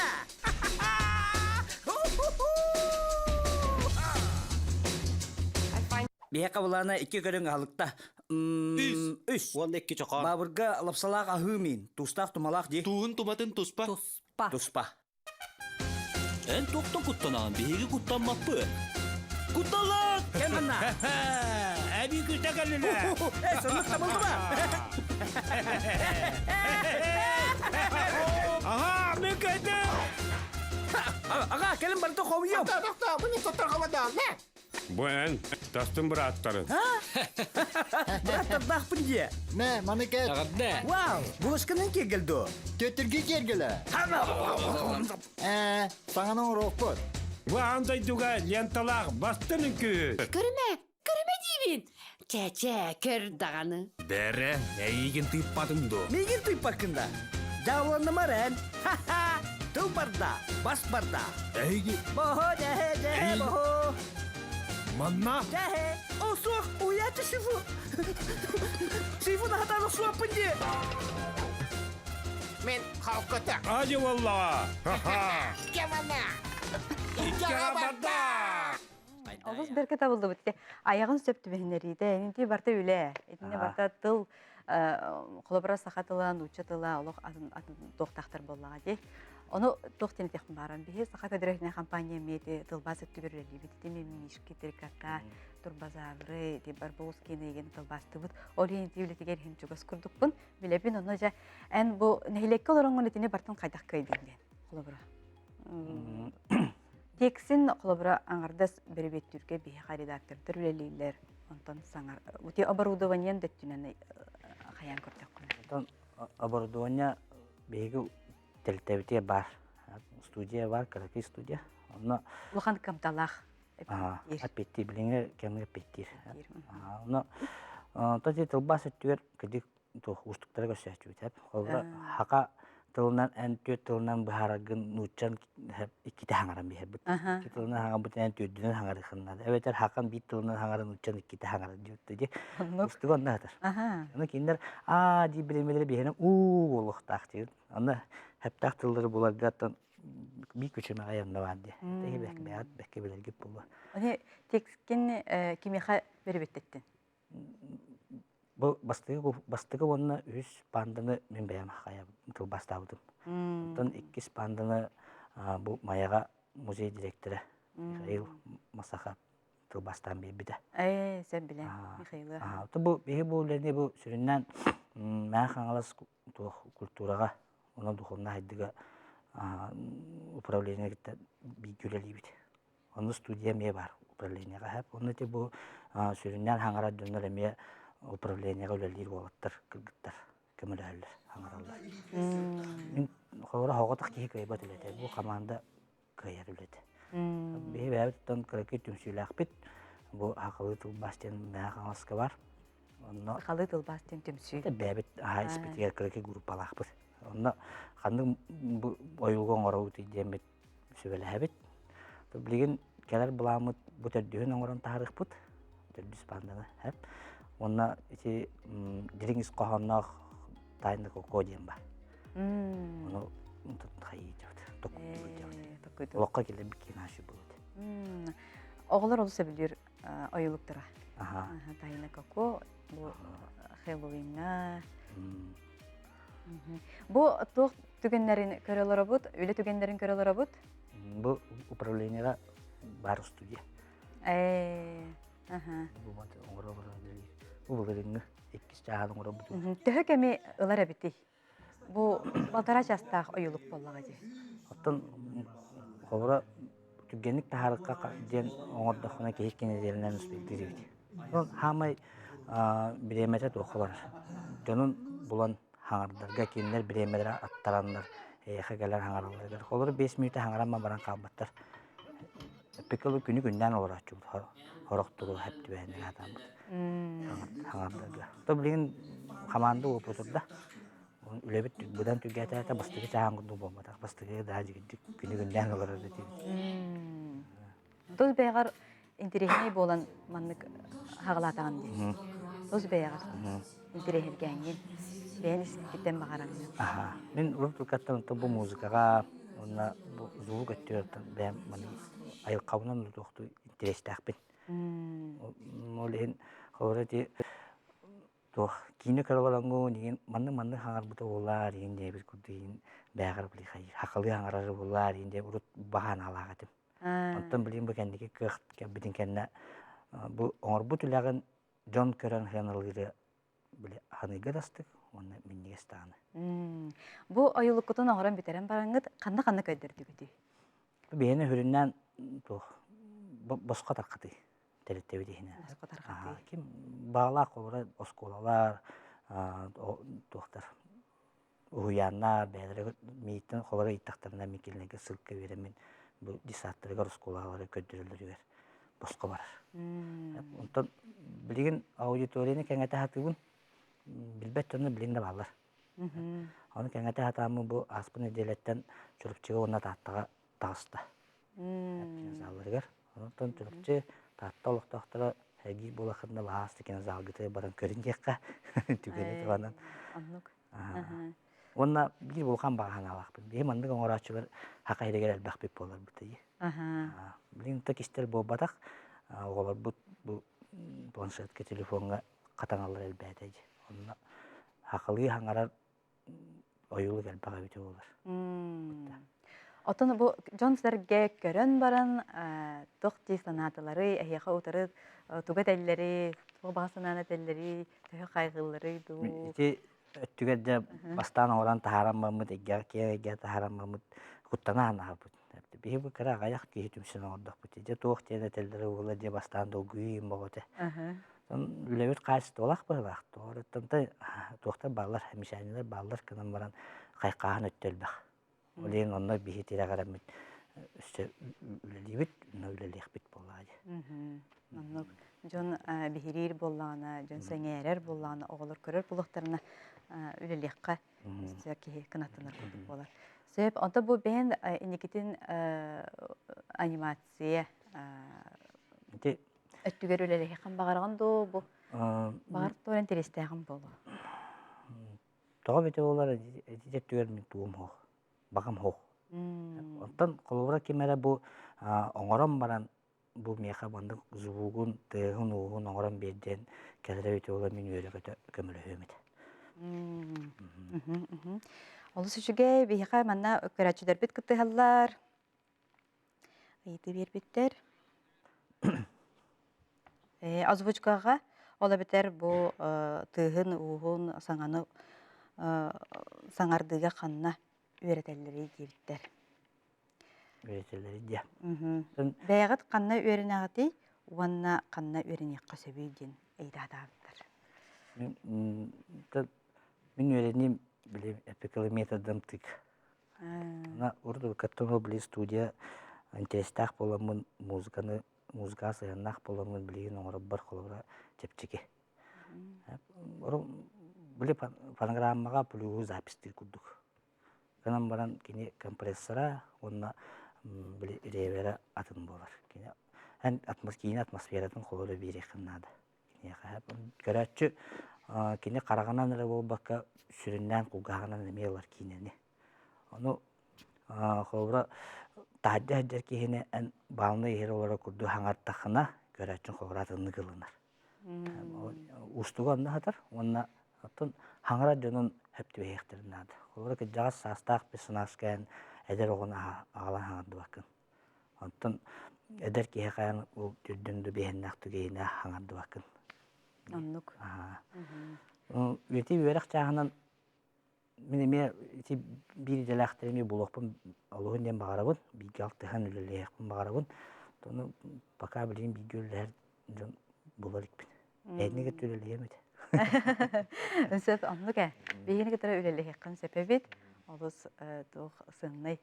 Биһиэхэ былаана икки көрүҥ аһылыкта. Үс. Уонна икки чохоон. Баабырга лапсалаах аһыы миин, туустаах тумалаах дии. Тууһун туматын туспа. Туспа. Туспа. Эн туохтан куттанаҕын, биһиги куттаммаппыт. Кутталлаах! Кэм манна. Эбии күтэ кэллилэр. Э, соннук табыллыба. Аха, мен кэлдим. Аға, кэлин барыта хомуйуом. Тохто, мені тоттор Бу эн тастын бырааттарын. Быраттардаахпын дии. Мэ, маны кэт. Эҕэрдэ! Вау, булашканын киэргэл дуо? Төттүргү киэргэлэ. Ээ, саҥаны оҥоруохпут. Бу аан дойдуга ленталаах бастын үҥкүү. Көрүмэ, көрүмэ диибин. Чэ-чэ, көр даҕаны. Бэрэ, эйигин тыыппатым дуо? Миигин тыыппаккын да. Дьааланнымар эн. Ха-ха! Тыл барда, бас барда. Эһиги... Бохо, дьэһэ, дьэһэ, бохо. Манна? Дьэһэ. О, суох, уйааччы шифу. Шифу нахатан охсуоппун дии. Мен халкыта. Ажы боллаға. Ха-ха. Кемана. Иккеға барда. Олус бэркэ табыллыбыт. Айаҕын сөп түбэһиннэриитэ, инти барта үлэ. Итинне барта тыл холобура саха тыла, нуучча тыла олох атын атын туохтаахтар буоллаҕа дии. Ону туох диэн этиэхпин бааран биһи саха көдөрөһүнэ компания эмиэ тылбаас өттүгэр үлэлиибит. Ити мимишки, трикота, турбозавры, ити барбоускины деген тылбаастыбыт. Ол иһин ити үлэтигэр иһин чугас курдукпун. Билэбин, ону дьэ эн бу нэһилиэккэ олороҥҥун итини бартын хайдах кыайдыҥ диэн холобура. Тексин холобура аҥардас бөрөбүөттүүргэ биһиэхэ редактордар үлэлииллэр. Онтон саҥар ути оборудованиен да өттүнэн хайаан көрдөххүнэ. Онтон оборудование биһиги тэрилтэбитигэр баар. Студия баар, кыракый студия. Онно улахан кымталаах эппиэттиир. Билиҥҥи кэмҥэ эппиэттиир. Онно тати тылбаас өттүгэр кырдьык туох уустуктары көрсөөччүбүт. Холобура хака тылынан эн түөрт тылынан быһаараргын нууччан иккитэ хаҥаран биһэрбит. Икки тылынан хаҥарбыт эн түөрдүнэн хаҥарыаххын наада. Эбэтэр хакан биир тылынан хаҥаран нууччан иккитэ хаҥарар диэбит дии. Устуга онно сытар. Аны кинилэр аа дии бириэмэлэри биһэнэ уу буолуохтаах диир. Аны хэптаах тыллары буларга оттон биир күчүмэҕэй онно баар дии. Тэһи бэк бэккэ билэргит буолуо. Они текскин кимиэхэ бэрибиттеттин? Бу бастакы бастакы уонна үһүс паанданы мин бэйэм хайа тылбаастаабытым. Оттон иккис паанданы бу Майаҕа музей директора Михаил Масаха тылбаастаан биэрбитэ. Ээ, сөп билэн, Михаилы. Бу биһи бу үлэни бу сүрүннээн Мэҥэ Хаҥалас туох культураҕа уонна духовнай сайдыыга управление кытта бииргэ үлэлиибит. Онно студия эмиэ баар управлениеҕа сөп. Онно ити бу сүрүннээн хаҥарар дьоннор эмиэ управлениеҕа үлэлиир уолаттар, кыргыттар көмөлөһөллөр, хаҥараллар. Мин холобура соҕотох киһи кыайбат үлэтэ. Бу хамаанда кыайар үлэтэ. Биһи бэйэбит кыракый түмсүүлээхпит. Бу Сахалыы тылбаас диэн Мэҥэ Хаҥаласка баар. Онно Сахалыы тылбаас диэн түмсүү. Бэйэбит аһаа испитигэр кыракый группалаахпыт. Онно ханнык бу ойууга оҥоробут диэммит сүбэлэһэбит. Билигин кэлэр былааммыт бу төрдүһүн оҥорон таһаарыахпыт. Төрдүс баанданы. Уонна ити дириҥ ис хоһоонноох тайна коко диэн бар. Ону хайыы диэбит. Олоххо кэлэр кинаши буолут. Оҕолор олус сөбүлүүр ойулуктара. Тайна коко бу Хэллоуинҥа. Бу туох түгэннэрин көрө олоробут, үлэ түгэннэрин көрө олоробут? Бу управлениеҕа баар студия. Ээ, аха. Бу оҥоро Бу былырыыҥҥы иккис чааһын оҥоробут. Төһө кэми ылар эбитий? Бу балтараа чаастаах ойулук буоллаҕа дии. Оттон холобура түргэнник таһаарыкка диэн оҥордоххуна киһи кинилэринэн успейдыыр эбит. Хаамай бириэмэтэ туохха барар. Дьонун булан хаҥардарга кинилэр бириэмэлэрэ аттараннар эйиэхэ кэлэн хаҥаралларыгар. Холобура 5 мүнүүтэ хаҥаран баран хаалбаттар. Эппиккэ күнү күннээн олорооччубут хорох туру хэп түбэһиннэрэ сатааммыт хаҥардарга. То билигин хамаанда уопутурда. Үлэбит быдан түргэтээтэ бастакы чааһын курдук буолбатах. Бастакы да дьигирдик күнү күннээн олорор этибит. Тус бэйэҕэр интэриэһинэй буолан маннык хаҕалаатаҕын дии. Тус бэйэҕэр интэриэһиргээҥҥин, бэйэн искиттэн баҕараҥҥын. Аха. Мин урут уруккаттан бу музыкаҕа уонна бу звук өттүгэр бэйэм маны айылҕабынан тутуохтуу интэриэстээхпин. Ол иһин холобура ити туох киинэ көрө олороҥҥун игин маннык маннык хаҥарбыта буоллар игин диэбит курдук игин бээҕэр били хахалыы хаҥарары буоллар игин диэн урут баһанаалаах этим. Онтон билигин бу кэнники кыах кэлбитин кэннэ бу оҥорбут үлэҕин дьон көрөн сыаналыыры били ханыйга да астык уонна минньигэс даҕаны. Бу ойулуккутун оҥорон бүтэрэн бараҥҥыт ханна-ханна көрдөрдүгүтүй? Биһиэни сүрүннээн туох босхо тархатыы тэрилтэбит иһинэн. Босхо тархатыы. Ким баҕалаах олорор оскуолалар туохтар уһуйааннар бэйэлэрэ мииттэн холоро ыйыттахтарына мин кинилэргэ ссылка биэрэммин бу детсадтарыгар оскуолаларыгар көрдөрөллөрүгэр босхо барар. Онтон билигин аудиторияны кэҥэтэ сатыыбын. Билбэт дьоно билигин да бааллар. Ону кэҥэтэ сатааммын бу ааспыт нэдиэлэттэн Чурапчыга уонна Тааттаҕа таҕыста. Кинозалларыгар. Онтон Чурапчы, Таатта олохтоохторо сэргиир буолаххытына баһаалыста кинозалгытыгар баран көрүн диэххэ түгэни туһанан. Оннук. Уонна биир улахан баҕа санаалаахпын. Биһи маннык оҥорооччулар саха сиригэр элбэхпит буоларбыт дии. Билигин то кистэл буолбатах. Оҕолорбут бу планшетка, телефоҥҥа хатаналлар элбээтэ дии. Онно сахалыы хаҥарар ойуулук элбэх эбитэ буолар. Оттон бу дьон-сэргэ көрөн баран туох дии санаатыларый, эһиэхэ утары тугу этэллэрий, туох баҕа санааны этэллэрий, төһө хайҕыылларый дуу? Ити өттүгэр дьэ бастаан оҥорон таһааран бараммыт эйгэҕэ киэҥ эйгэҕэ таһааран бараммыт куттана санаабыт. Биһи бу кыра аҕыйах киһи түмсэн оҥордохпут. Дьэ туох диэн этэллэрэ буолла дьэ бастаан долгуйуу боҕото. Үлэбит хаачыстыбалаах быһыылаах. Тоҕо туохтар бааллар, мишеннэлэр бааллар гынан баран хайхааһын өттө элбэх. Ол иһин онно биһи тирэҕирэммит өссө үлэлиибит, онно үлэлиэхпит буоллаҕа дии. Оннук. Дьон биһириир буоллаҕына, дьон сэҥээрэр буоллаҕына, оҕолор көрөр буолуохтарына үлэлиэххэ өссө киһи кынаттанар курдук буолар. Сөп. Онто бу бэйэн инникитин анимация өттүгэр үлэлэһиэххин баҕараҕын дуу бу баҕар туох интэриэстээҕин буолуо? Тоҕо эбитэ буоллар ити өттүгэр мин тугум суох, баҕам суох. Оттон холобура ким эрэ бу оҥорон баран бу миэхэ маннык звугун, тыаһын-ууһун оҥорон биэр диэн кэлэрэ эбитэ буоллар мин үөрэ-көтө көмөлөһүөм этэ. Олус үчүгэй, биһиэхэ манна көрөөччүлэрбит кыттыһаллар. Ыйытыы биэрбиттэр. Озвучкаҕа ол эбэтэр бу тыаһын-ууһун саҥаны саҥардыыга ханна үөрэтэллэрий диэбиттэр. Үөрэтэллэрий диэ. Бэйэҕит ханна үөрэнэҕитий уонна ханна үөрэниэххэ сөбүй диэн ыйытаатаабыттар. Мин үөрэниим били эпикалы методом тык. Ана урут каттон били студия интерестээх буоламмын музыканы музыкаҕа сыһыаннаах буоламмын билигин оҥоробор холобура чэпчэки. Били фонограммаҕа плюһу запистыыр курдук. Гынан баран кини компрессора уонна били реверэ атын буолар. Кини эн киинэ атмосфератын холобура биэриэххин наада. Киниэхэ көрөөччү кини хараҕынан эрэ буолбакка сүрүннээн кулгааҕынан эмиэ ылар киинэни. Ону холобура таһырдьа сылдьар киһини эн баалынай иһэр олорор курдук хаҥартаххына көрөөччүҥ холобура атыннык ылынар. Уустуга онно сытар уонна оттон хаҥарар дьонун сөп түбэһиэхтэрин наада. Холобура кырдьаҕас саастаах персонажка эн эдэр оҕону аҕалан хаҥардыбаккын. Оттон эдэр киһи хайан ол түрдүн да биһэннээх түгэйинэ хаҥардыбаккын. Оннук. Үөти үөрэх чааһынан мин эмиэ ити биир идэлээхтэри эмиэ булуохпун олуһун диэн баҕарабын. Бииргэ алтыһан үлэлиэхпин баҕарабын. Ону пока билигин бииргэ үлэлэһэр дьон була иликпин. Эһигини кытта үлэлиэм этэ. Сөп, оннук ээ. Биһигини кытары үлэлэһиэххин сөп эбит. Олус туох сыаннай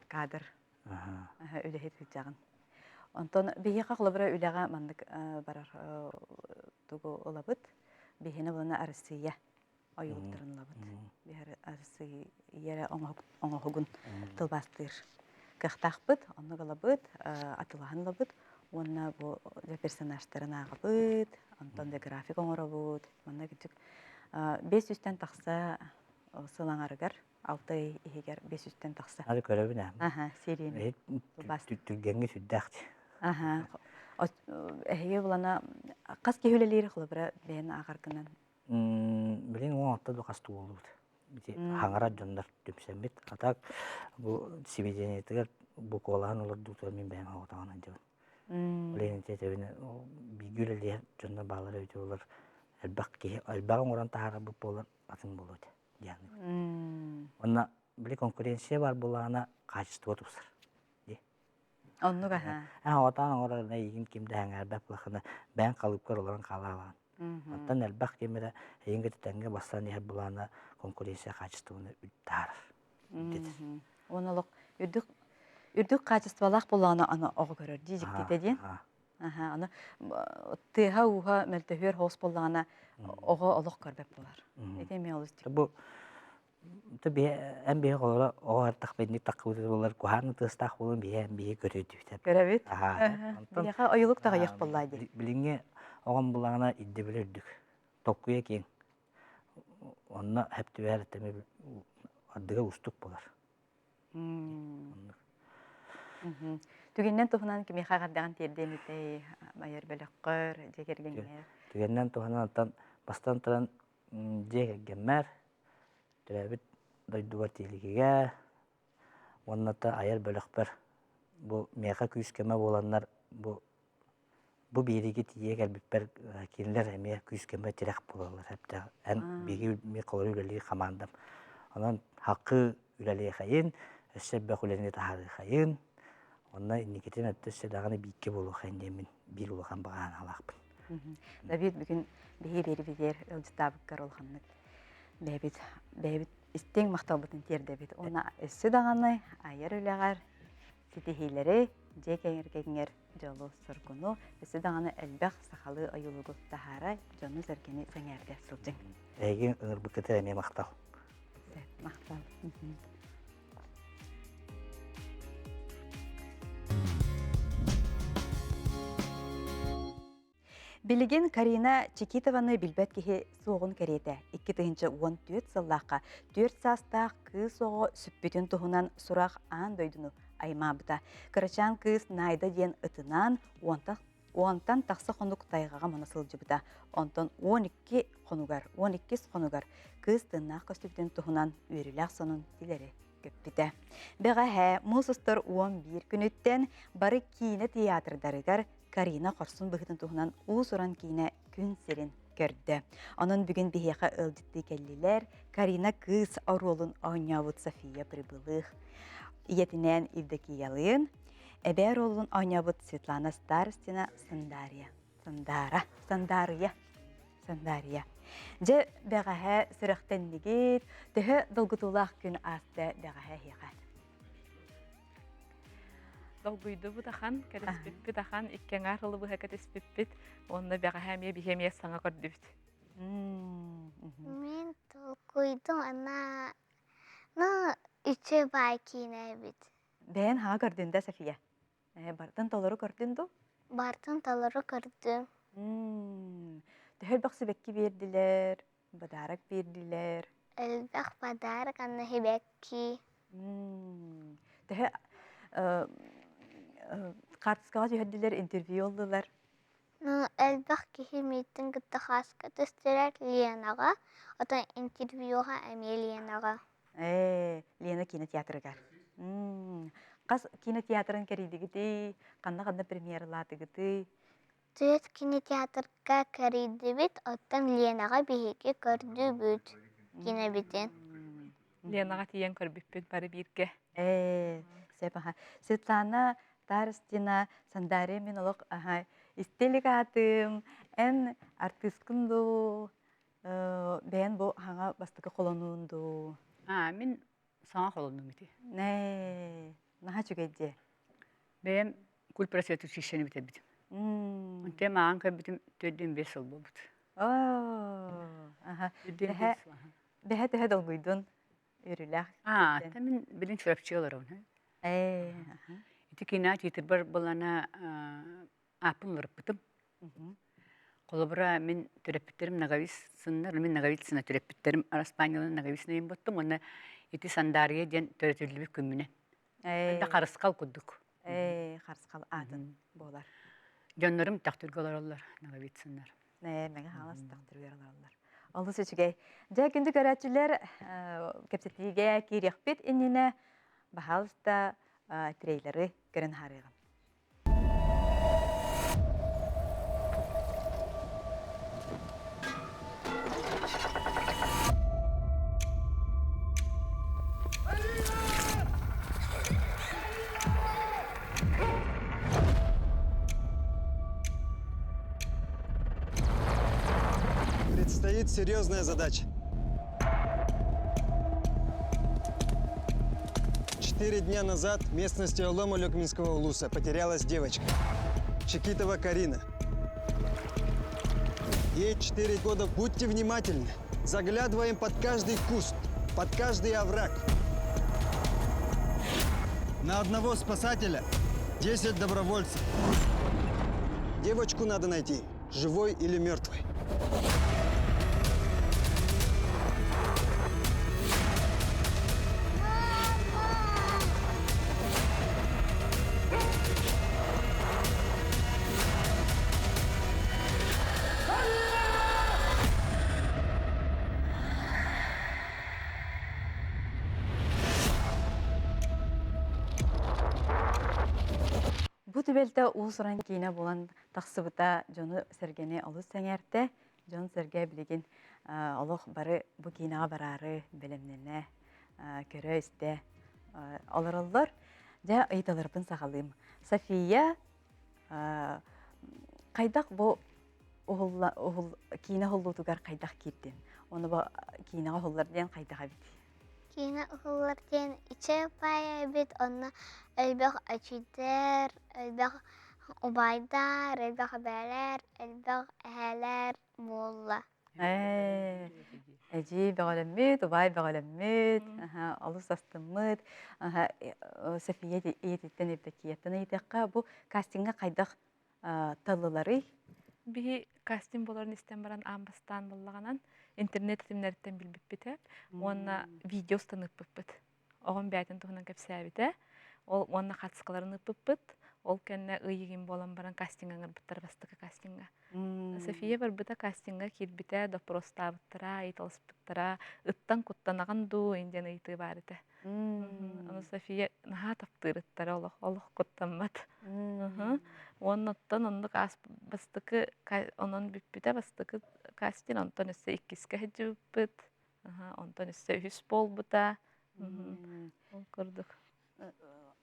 кадр үлэһит сылдьаҕын. Онтон биһиэхэ холобура үлэҕэ маннык барар тугу ылабыт. Биһини булана Арассыыйа ойуулуктарын ылабыт. Биһи Арассыыйа эрэ оҥоһугун тылбаастыыр кыахтаахпыт. Оннук ылабыт, атылаһан ылабыт уонна бу персонажтарын ааҕабыт, онтон да график оҥоробут. Манна кырдьык 500-тэн тахса сыл аҥарыгар алта ый иһигэр 500-тэн тахса. Ары көрөбүн ээ. Аха, серияны. Түргэҥҥэ сүрдээх. Аха. Эһиги булана хас киһи үлэлиир холобура бэйэн ааҕаргынан? Билин уон алта да хас туолубут. Ити хаҥарар дьоннор түмсэммит. А так бу сибидиэнийэтигэр бу куолаһан олордуутугар мин бэйэм оҕотоҕун сылдьабын. Билин ити этэбин бииргэ үлэлиир дьоннор бааллара эбитэ буоллар элбэх киһи элбэҕи оҥорон таһаарарбыт буоллар атын буолуо этэ диэн. Уонна били конкуренция баар буоллаҕына качество тупсар. Оннук аһа. Эн оҕотоон оҥорор эйигин ким да сэҥээрбэт буоллаххына бэйэҥ халыыпкар олорон хаалаалаҕын. Оттон элбэх ким эрэ эйигин кытта тэҥҥэ бастаан иһэр былаана конкуренция качествоны таһаарар. Уонна олох үрдүк үрдүк качестволаах буоллаҕына аны оҕо көрөр дии дьиктитэ диэн. Аха, аны тыаһа-ууһа мөлтөһүөр хоос буоллаҕына оҕо олох көрбөт буолар. Ити эмиэ олус Бу эн биһи холоро оҕо артах бэнник таххыбыт буолар куһаан тыастаах буолан биһи эн биһи көрөдүбүт. Көрөбүт. Биһиэхэ ойулук таҕыйах буоллаа дии. Билиҥҥи оҕом булаҕына ирдэбилэ үрдүк. Толкуйа киэҥ. Онно сөп түбэһэр тэми ардыга уустук буолар. Түгэннэн туһунан кимиэхэ эҕэрдэҕин тиэрдиэм этэй айар бөлөххөр, дьиэ кэргэҥҥэр? Түгэннэн туһунан оттон бастан туран дьиэ кэргэммэр, төрөөбүт дойдубар Тиэлигигэ уонна да айар бөлөхпөр бу миэхэ күүс-көмө буоланнар бу бу биэриигэ тиийэ кэлбиппэр кинилэр эмиэ күүс-көмө тирэх буолаллар эбтээх эн биһиги мин холоро үлэлиир хамаандам онон хакы үлэлиэхэйин өссө элбэх үлэни таһаарыахайын онно инникитин өттө өссө даҕаны бииргэ буолуохайын диэммин биир улахан баҕа санаалаахпын Давид бүгүн биһиги биэрибитигэр ыалдьыттаабыккар улаханнык бэйэбит бэйэбит истиҥ махталбытын тиэрдэбит уонна өссө даҕаны айар үлэҕэр ситиһиилэри. дьиэ кэргэҥҥэр дьолу-соргуну, өссө даҕаны элбэх сахалыы ойуулугу таһаара дьону-сэргэни сэҥээрдэ сылдьыҥ. Эһиги ыҥырбыккытыгар эмиэ махтал. Махтал. Билигин Карина Чекитованы билбэт киһи суоҕун кэриэтэ. 2014 сыллаахха 4 саастаах кыыс оҕо сүппүтүн туһунан сурах аан дойдуну аймаабыта. Кырачаан кыыс Найда диэн ытынан уонтан тахса хонук тайҕаҕа муна сылдьыбыта. Онтон 12 хонугар, 12 хонугар кыыс тыыннаах көстүбүтүн туһунан үөрүүлээх сонун тилэри көппүтэ. Бэҕэһээ муус устар 11 күнүттэн бары киинэ театрдарыгар Карина хорсун быһыытын туһунан уус-уран киинэ күн сирин көрдө. Онон бүгүн биһиэхэ ыалдьыттыы кэллилэр Карина кыыс оруолун оонньообут София Прибылых, ийэтинээн Евдокиялыын, эбээ оруолун оонньообут Светлана Старостина Сандария. Сандара, Сандария, Сандария. Дьэ, бэҕэһээ сүрэхтэннигит, төһө долгутуулаах күн ааста бэҕэһээ эһиэхэ? Долгуйдубут ахан, кэтэспиппит ахан, икки аҥаар сылы быһа кэтэспиппит уонна бэҕэһээ эмиэ биһи эмиэ саҥа көрдүбүт. Мин толкуйдум ана ну үчүгэй баай киинэ эбит. Бэйэн хаҥа көрдүн да София? Бартын толору көрдүн дуу? Бартын толору көрдүм. Төһө элбэх сибэкки биэрдилэр, подарок биэрдилэр? Элбэх подарок анна сибэкки. Төһө хаартыскаҕа түһэрдилэр, интервью ыллылар? Ну, элбэх киһи миитин кытта хааска түстүлэр Ленаҕа, оттон интервьюга эмиэ Ленаҕа. Ээ, Лена кинотеатрыгар. Хас кинотеатрын кэрийдигитий? Ханна-ханна премьералаатыгытый? Түөрт кинотеатрга кэрийдибит, оттон Ленаҕа биһиги көрдүбүт кинэбитин. Ленаҕа тиийэн көрбүппүт бары бииргэ. Ээ, сөп аха. Светлана Старостина, Сандария мин олох аха истилик аатым, эн артыыскын дуу, бэйэн бу хаҥа бастакы холонуун дуу? Аа, мин саҥа холоннум ити. Ээ, наһаа үчүгэй дии. Бэйэм культпросвет училищены бүтэрбитим. Онтон мааҕын көрбүтүм 4-5 сыл буолбут. Аха. Бэһэ төһө долгуйдун үөрүүлээх. Аа, мин билин Чурапчы олоробун. Ээ, Ити кинаа тиитирбар булана ааппын уларыппытым. Холобура, мин төрөппүттэрим Ноговицыннар, мин Ноговицына төрөппүттэрим Араспаанньаларын Ноговицына буттум уонна ити Сандаарыйа диэн төрөтүллүбүт күммүнэн. Да харысхал курдук. Ээ, харысхал аатын буолар. Дьоннорум Төхтүргэ олороллор, Ноговицыннар. Ээ, Мэҥэ Хаҥалас Төхтүрүгэр олороллор. Олус үчүгэй. Дьэ, күндү көрөөччүлэр, кэпсэтиигэ киириэхпит иннинэ, баһаалыста трейлеры көрөн хаарыаҕым. Предстоит серьезная задача. Четыре дня назад в местности Олома Люкминского улуса потерялась девочка. Чекитова Карина. Ей четыре года. Будьте внимательны. Заглядываем под каждый куст, под каждый овраг. На одного спасателя 10 добровольцев. Девочку надо найти, живой или мертвой. Бу түбэлтэ уус-уран киинэ буолан тахсыбыта дьону-сэргэни олус сэҥээртэ. Дьон-сэргэ билигин олох бары бу киинэҕэ бараары бэлэмнэнэ, көрө-истэ олороллор. Дьэ, ыйыталарбын саҕалыым. София, хайдах бу уһулла, уһул, киинэ уһуллуутугар хайдах киирдин? Ону бу киинэҕэ уһуллар диэн хайдах эбит? Киинэ уһуллар диэн ичэ баай эбит, онно элбэх эчийдэр, элбэх убайдар, элбэх эбээлэр, элбэх эһээлэр буолла. Эдьиий бөҕөлөммүт, убай бөҕөлөммүт, олус астыммыт. София ийэтиттэн Евдокияттан ыйытыахха, бу кастиҥҥа хайдах таллыларый? Биһи кастинг болорун истэн баран аан бастаан буоллаҕынан интернет ситимнэриттэн билбиппитэ уонна видео устан ыыппыппыт. Оҕом бэйэтин туһунан кэпсээбитэ. Ол уонна хатыскаларын ыыппыппыт. Ол кэннэ ый игин буолан баран кастиҥҥа ыҥырбыттар бастакы кастиҥҥа. София барбыта кастиҥҥа киирбитэ, допростаабыттара, ыйыталаспыттара, ыттан куттанаҕын дуу диэн ыйытыы баар этэ. Ону София наһаа таптыыр ыттара олох олох куттаммат. Уонна оттон оннук аас бастакы онон бүппүтэ бастакы кастинг онтон өссө иккискэ сылдьыбыппыт. Онтон өссө үһүс буолбута. Ол курдук.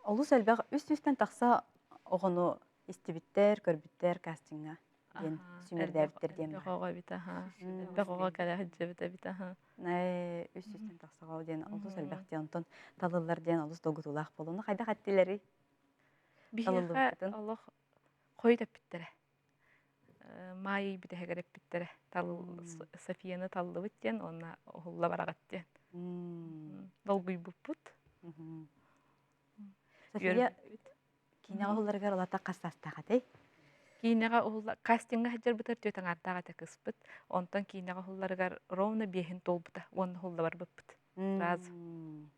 Олус элбэх үс сүүстэн тахса оҕону истибиттэр, көрбүттэр кастиҥҥа диэн сүүмэрдээбиттэр диэн Элбэх оҕо эбит аха. Элбэх оҕо кэлэ сылдьыбыт эбит аха. Үс сүүстэн тахса диэн олус элбэх диэн онтон талыллар диэн олус долгутуулаах буолуну хайдах эттилэрий? Биһиэхэ олох хойут эппиттэрэ. Маай бүтэһигэр эппиттэрэ. Софияны таллыбыт диэн уонна уһулла бараҕыт диэн. Долгуйбуппут. София киинэҕэ уһулларыгар улата хас саастаах этэй? Киинэҕэ уһулла кастиҥҥа сылдьарбытыгар түөрт аҥаардаах этэ кыспыт. Онтон киинэҕэ уһулларыгар ровно биэһин туолбута уонна уһулла барбыппыт. Сразу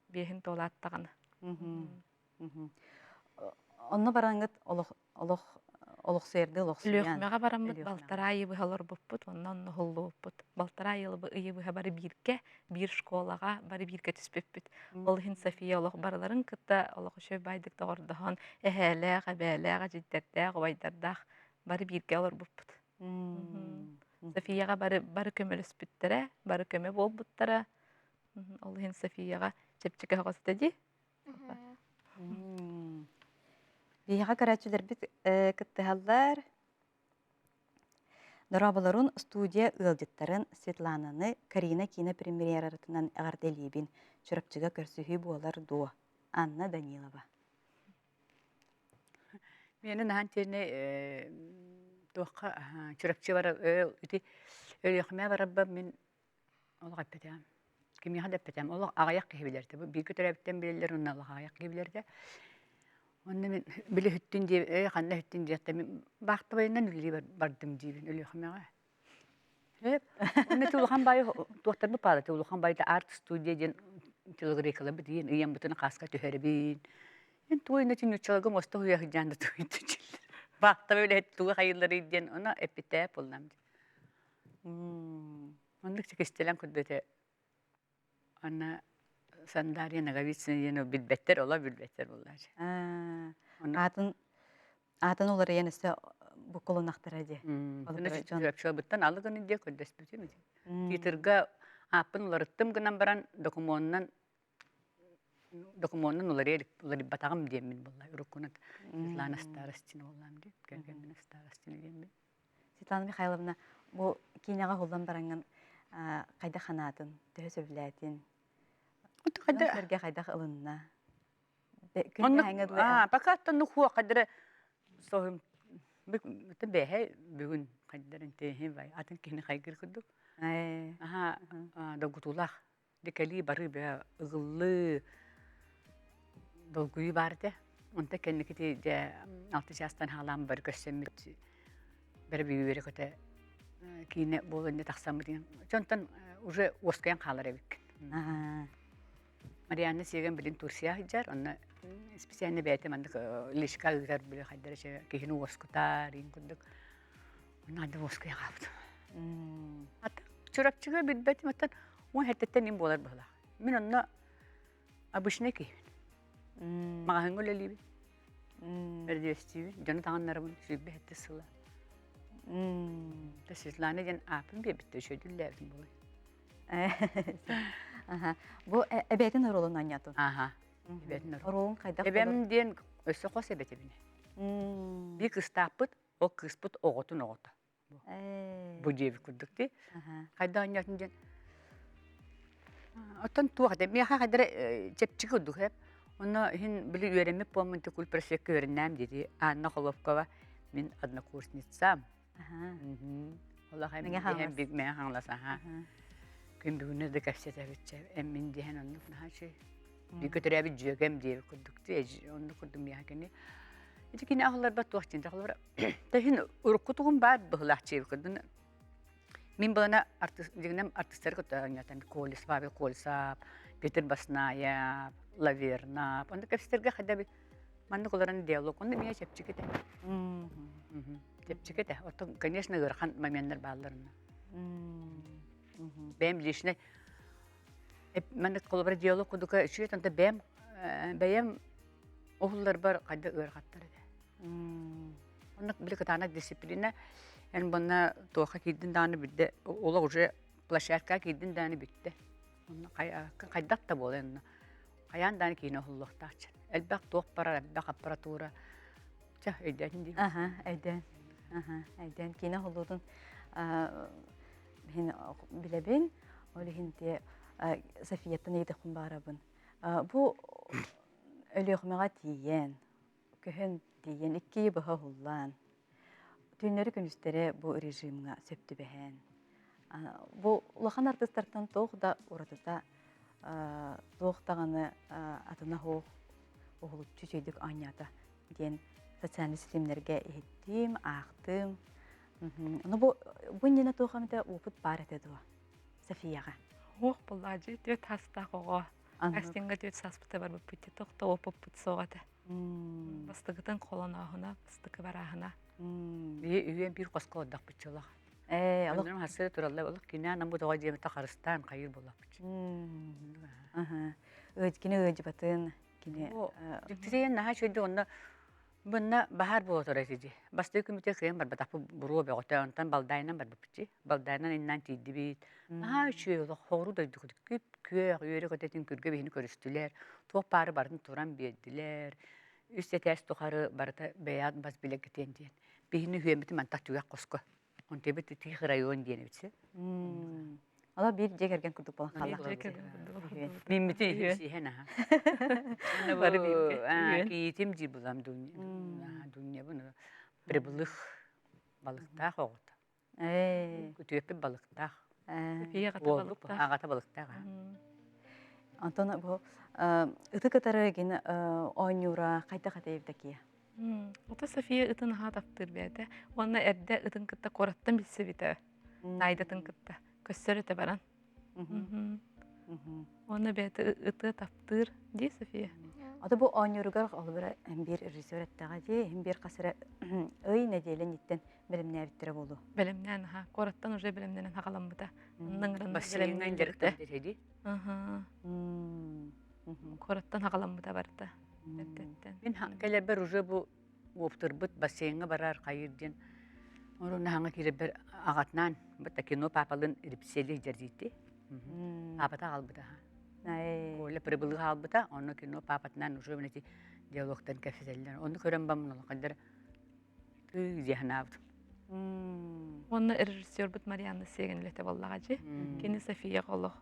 биэһин туолааттаҕына. Онно бараҥҥыт олох олох олохсуйардыы олохсуйан. Өлүөхүмэҕэ бараммыт балтараа ыйы быһа олорбуппут, онно онно уһуллубуппут. Балтараа ыйы быһа бары бииргэ, биир школаҕа бары бииргэ түспүппүт. Ол иһин София олох барыларын кытта олох үчүгэй баайдык доҕордоһон, эһээлээх, эбээлээх, эдьиийдэрдээх, убайдардаах бары бииргэ олорбуппут. Софияҕа бары бары көмөлөспүттэрэ, бары көмө буолбуттара. Ол иһин Софияҕа чэпчэки оҕо этэ дии. Биһиэхэ көрөөччүлэрбит кыттыһаллар. Дорооболорун студия ыалдьыттарын Светлананы Карина киинэ премьератынан эҕэрдэлиибин. Чурапчыга көрсүһүү буолар дуо? Анна Данилова. Миэнэ наһаа тиэнэ туохха Чурапчы барар ити Өлүөхүмэ барарбар мин Олох эппэтэҕим. Кимиэхэ да эппэтэҕим. Олох аҕыйах киһи билэр этэ. Бииргэ төрөөбүттэн билэллэр уонна олох аҕыйах киһи билэр этэ. Онно мин били үһүттүн диэ ээ ханна үһүттүн диэхтэн мин баахтабайынан үлэлии бардым диибин Өлүөхүмэҕэ. Эп онно ити улахан баайы туохтарбыт баара ити улахан баайда арт студия диэн телогрейкаларбыт диэн ыйаммытын хааска түһэрэбин. Эн туой ити нууччаларга муоста уйа сылдьан да туйдуччулар. Баахтабай үлэһит тугу хайыылларый диэн ону эппитэ буоллам дии. Оннук кистэлэҥ курдук этэ. Аны Сандария Ноговицына диэн билбэттэр, олор билбэттэр буоллааччы. Аатын аатын уларыйан өссө буккулунахтара дии. Чуобуттан алы гына диэ көрдөспүтүм. Титрга ааппын уларыттым гынан баран докумуонунан докумуонун уларыйа уларыйбатаҕым диэммин буолла. Уруккунан Светлана Старостина буоллаам дии. Кэргэммин Старостина диэммин. Светлана Михайловна, бу киинэҕэ уһуллан бараҥҥын хайдах санаатын, төһө сөбүлээтин? Дьон-сэргэ хайдах ылынна? Пока оттон хуо хайдара соһум бэһэ бүгүн хайдарын теһи бай атын киһини хайгыр курдук. Аха догутуулаах дикэлии бары бэ ыгыллыы долгуйуу баар этэ. Онто кэнникити дьэ алты чаастан хаалаан бары көрсөммүт бары бүбүөрэ көтө киинэ буолан дьэ тахсаммыт дьонтон уже уоскуйан хаалар эбиккин. Марианна Сиэгэн билин Турция сылдьар, онно специально бэйэтэ маннык личка ыытар били хайдара киһини уоскутар иин курдук. Онно анда уоскуйан хаалбытым. Чурапчыга билбэтим, оттон уон хэттеттен им буолар быһылаах. Мин онно обычный киһибин. Маҕаһыҥҥа үлэлиибин. Өрдүөстүүбүн, дьону таҥыннарабын, сүүрбэ сэттэ сыла. Та Светлана диэн ааппын биэрбиттэр, үчүгэйдик үлэлээбитим буолуой. Бу эбээтин оруолун оонньоотун. Аха. Эбээтин оруолун. хайдах Эбэм диэн өссө хос эбэтибин. Биир кыстааппыт, ол кыыспыт оҕотун оҕото. Бу диэбит курдук дии. Хайдах оонньоотун диэн. Оттон туох этэ? Миэхэ хайдара чэпчэки курдук эп. Онно иһин били үөрэммит буолмун куль просвекка үөрэннэм диэти Анна Холовкова мин однокурсницам. Олох эм диһэн биг мэ хаҥлас аха. Күн бүгүнү да кэпсэтэбитчэ эммин диһэн оннук наһаа үчүгэй. Бииргэ төрөөбүт дьүөгэм диэбит курдук оннук курдук миэхэ кини. Ити кини аҕаларбат туох диэн холобура Тэһин урукку тугум баар быһылаах чиэбит курдук Мин былана артыыс дьиҥинэн артыыстары кытта оонньоотом Колес, Павел Колесов, Петр Баснаев, Лавернов. Онно кэпсэтэргэ хайда би маннык олорон диалог. Онно эмиэ чэпчэки этэ. Чэпчэки этэ. Оттон, конечно, ыарахан моменнар бааллар онно. Бэйэм личный маннык холобура диалог курдука үчүгэй онто бэйэм бэйэм уһулларбар хайда ыарахаттар этэ. Онно били кытаанах дисциплина эн манна туохха киирдин даҕаны бүттэ олох уже площадкаҕа киирдин даҕаны бүттэ. Онно хайдах да буолай онно. Хайаан даҕаны киинэ уһуллуохтаах чэ. Элбэх туох барар, элбэх аппаратура. Чэ, өйдөөтүн дии. Аха, өйдөөн. Аха, өйдөөн. Киинэ уһуллуутун мин билэбин. Ол иһин те Софияттан ыйытыахпын баарабын. Бу Өлүөхүмэҕэ тиийэн, көһөн тиийэн икки быһа уһуллаан, түүннэри-күнүстэри бу режимҥа сөп түбэһэн, бу улахан артыыстартан туох да уратыта, туох даҕаны атына суох уһулуччу үчүгэйдик оонньоото диэн социальнай ситимнэргэ иһиттим, аахтым. Ону бу бу иннинэ туох эмитэ опыт баар этэ дуо Софияҕа? Суох буоллаадьы, түөрт саастаах оҕо. Кастинга түөрт сааспыта барбыппыт тохто оппуппут суох этэ. Бастакытын холонооһуна, бастакы барааһына. Үйэн биир хоско олордохпут чолох. Ээ, олох Оннорум хасыы тураллар, олох кинээн амбут оҕо дьиэмэтэ харыстаан хайыр буоллахпыт. Аха. Кини ыадьыбатын, кини Дьиктитийэн наһаа үчүгэйдик онно Бынна баһаар буола турар этэ дии. Бастакы күммүтүгэр кыайан барбатахпыт буруо бөҕөтө, онтон Балдаайынан барбыппыт дии. Балдаайынан иннинэн тиийдибит. Наһаа үчүгэй олох хоҕуруу дойду курдук күп-күөх, үөрэ-көтө этин күргэ биһини көрүстүлэр. Туох баары барытын туран биэрдилэр. Үс этээс тухары барыта бэйэҕит бас билэргитин диэн. Биһини үһүөммүтүн мантах түгэх хоско. Онтуйбут Тих район диэн эбит сэ. Ала биир дьиэ кэргэн курдук буолан хаалла. Миммити сиһэн аха. Бары бииргэ. Киитим дии булам Дуня буну прибылых балыктаах оҕото. Күтүөппүт балыктаах. Аҕата балыктаах. Антон бу ыты кытары гин оонньуура хайдах этэ Евдокия? Ото София ытын аһаа таптыыр бэйэтэ. Уонна эрдэ ытын кытта куораттан билсибитэ. Наайдатын кытта. Көссөр этэ баран. Уонна бэйэтэ ытыа таптыыр дии София. Ото бу оонньууругар холобура биир режиссер эттэҕэ дии, иһин биир хас эрэ ый нэдиэлэ инниттэн бэлэмнээбиттэрэ буолуо. Бэлэмнээн аха, куораттан уже бэлэмнэнэн хаҕаламмыта. Онно Бассейнҥа дьарыктанар дии. Куораттан хаҕаламмыта барыта. Эрдэттэн. Мин кэлэрбэр уже бу уоптурбут бассейҥа барар хайыр диэн орун хаҥа киирэрбэр аҕатынаан бытта кино паапалын репетициялыыр дьэрдиитти. Паапата аҕалбыта. Коля прибылы хаалбыта, онно кино паапатынаан уже эти диалогтан кэпсэтэллэр. Ону көрөн баммын олоххойдор тыы дии санаабытым. Уонна режиссербут Марианна Сегин үлэтэ буоллаҕа дьи. Кини Софияҕа олох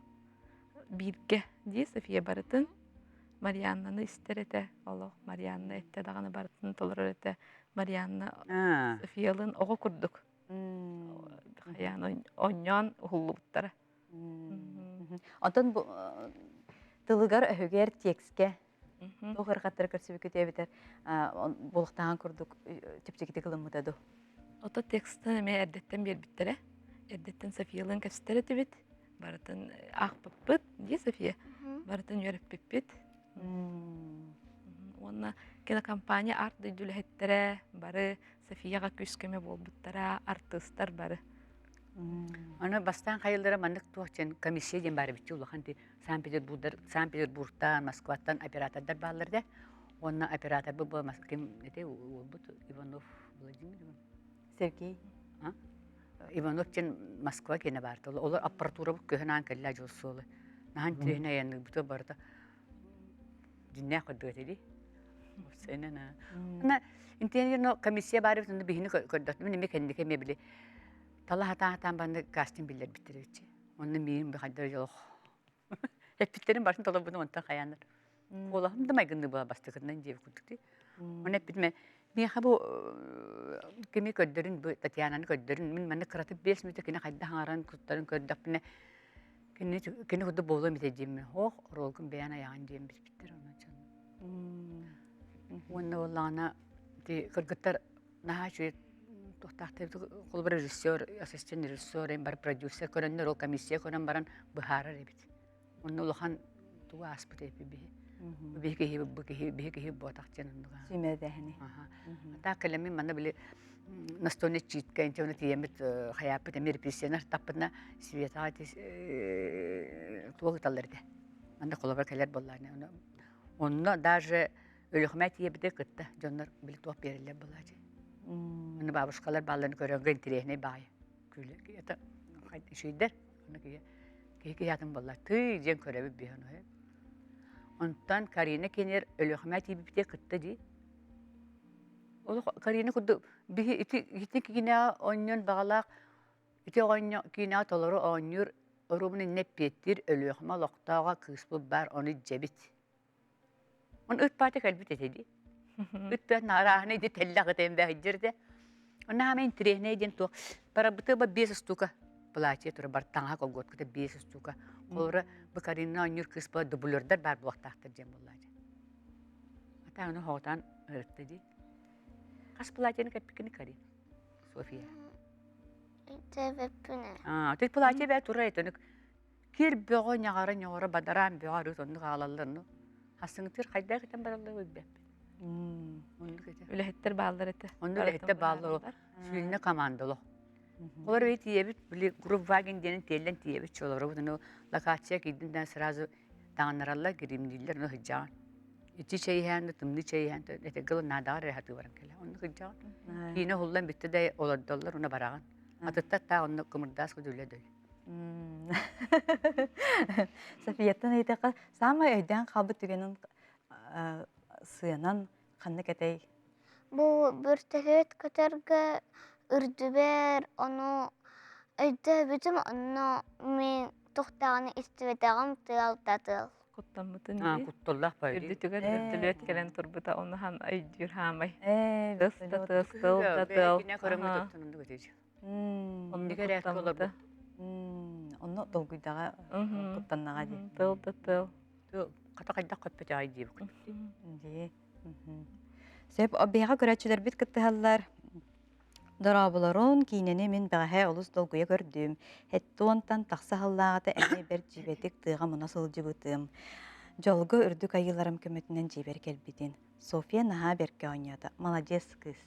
бииргэ дии София барытын Марианнаны истэр этэ олох Марианна эттэ даҕаны барытын толорор этэ Марианна Софиялыын оҕо курдук хайаан оонньоон уһуллубуттара. Онтон бу тылыгар өһүгэр текскэ туох ыарахаттары көрсүбүккүт эбэтэр буолуохтааҕын курдук чэпчэкитик ылыммыта дуу? Ото текстын эмиэ эрдэттэн биэрбиттэрэ. Эрдэттэн Софиялыын кэпсэтэр этибит. Барытын аахпыппыт дии София. Барытын үөрэппиппит. Уонна кинокомпания арт дойду үлэһиттэрэ бары Софияҕа күүс-көмө буолбуттара, артыыстар бары. Аны бастаан хайыллара маннык туох диэн комиссия диэн баар эбит улахан Санкт-Петербургдар Санкт-Петербургтан, Москваттан оператордар бааллар да. Уонна операторбыт буол ким этэй уолбут Иванов Владимир Сергей. Иванов диэн Москва киэнэ баар. Олор аппаратурабыт көһөн аан кэллэ дьыл суолу. Наһан түһэн айанныырбыт барыта дьиннээх көрдүк этэ дии. Ана интиэнер комиссия баар эбит, онно биһини көрдөттүм, эмиэ кэнники эмиэ били тала хатаан хатаан банны кастинг биллэрбиттэр эбит. Онно миин хайдар олох. Эппиттерин барытын толорбутум онтон хайааннар. Куолаһым да майгынныы буола бастакытынан диэбит курдук дии. Оны эппитим миэхэ бу кими көрдөрүн, бу Татьянаны көрдөрүн, мин манна кыратык 5 мүнөтэ кини хайдах аҥаран туттарын көрдөхпүнэ кини кини курдук буолуом этэ диэммин. Ох, оруолгун бэйэн айаҕын диэн биспиттэр онон дьон. Уонна буоллаҕына ити кыргыттар наһаа үчүгэй туохтаахтар холобур режиссер, ассистент режиссер, бар продюсер көрөннөр ол комиссия көрөн баран быһаарар эбит. Онно улахан тугу ааспыт эпи биһи. Биһи киһи бу киһи биһи киһи буотах диэн оннуга. Сүүмэрдээһини. Так кэлэммин манна били настольный читка интиона тиийэммит хайааппыт эмиэ репрессиянар таппытына Светаҕа туох ыталлар этэ. Манна холобур кэлэр буоллаҕына. Онно даже Өлөхмэ тиийэбитэ кытта дьоннор били туох биэрэллэр буолаачы. Онно бабушкалар баалларын көрөнгө интэриэһинэй баайы. Күлэ это үчүйдэр. Онно киһи киһи киһи буолла. Тый диэн көрөбүт биһэн оһо. Онтон Карина кинер Өлөхмэ тиийбитэ кытта дии. Ол Карина курдук биһи ити ити киинэҕэ онньон баҕалаах ити оҕонньо киинэҕэ толору оонньуур оруобун иннэ эппиэттиир Өлүөхүмэ олохтооҕо кыыспыт баар ону илдьэбит. Он ыт паата кэлбит этэ дии. Ыт паат арааһына иди тэллэх ытайын бэһиддир этэ. Онно хаама интэриэһинэй диэн туох барабытыба биэс устуука платье тура бар таҥаһа колготката биэс устуука. Холобура бу Карина оонньуур кыыс була дублердар баар буолуохтаахтар диэн буоллаачы. Ата ону хоҕутаан ырытта дии. Хас платьены кэппиккини Карин? София. Тэбэппинэ. Аа, ты платье бээ тура этэ. Кир бөҕө ньаҕара-ньоҕоро бадараан бөҕө арыт оннук аалаллар ну. Хассыҥытыр хайдах этэн бараллар билбэппин. Оннук этэ. Үлэһиттэр бааллар этэ. Онно үлэһиттэр бааллар. Сүрүнэ командало. Олор били тиийэбит, били Группваген диэнин тиэллэн тиийэбит чолоробут. Ону локация киирдин да сразу таҥыннараллар, гримнииллэр, ону сылдьаҕын. Ити чэй иһээн, тымныы чэй иһээн, этэргэ дылы наадаҕар эрэ сатыы баран кэлэ. Оннук сылдьаҕын. Киинэ уһуллан бүттэ да олордоллор, уна бараҕын. Атыттар таах онно кымырдаас кудулэ дөй. Софияттан ыйытыахха, саамай өйдөөн хаалбыт түгэнин сыанан ханнык этэй? Бу бөртөлүөт көтөргө үрдүбэр ону өйдөөбүтүм онно мин туохтааҕыны истибэтэҕим тыал да тыал. Куттаммытын дии. Кутталлаах бай. Үрдүтүгэр бөртөлүөт кэлэн турбута ону хан өйдүүр хаамай. Тыс да тыас, тыл да тыал. Оннук эрээккэ олорбут. Онно долгуйдаҕа, куттаннаҕа дии. Тыл да тыл. Хата хайдах көппөтөҕөй диэбиккин. Дии. Сөп, биһиэхэ көрөөччүлэрбит кыттыһаллар. Дорооболорун, киинэни мин бэҕэһээ олус долгуйа көрдүм. Хэттуонтан тахса сыллааҕыта эмиэ бэрт дьиибэтик тыаҕа муна сылдьыбытым. Дьолго үрдүк айыыларым көмөтүнэн дьиэбэр кэлбитин. Софья наһаа бэркэ оонньоото. Молодец кыыс.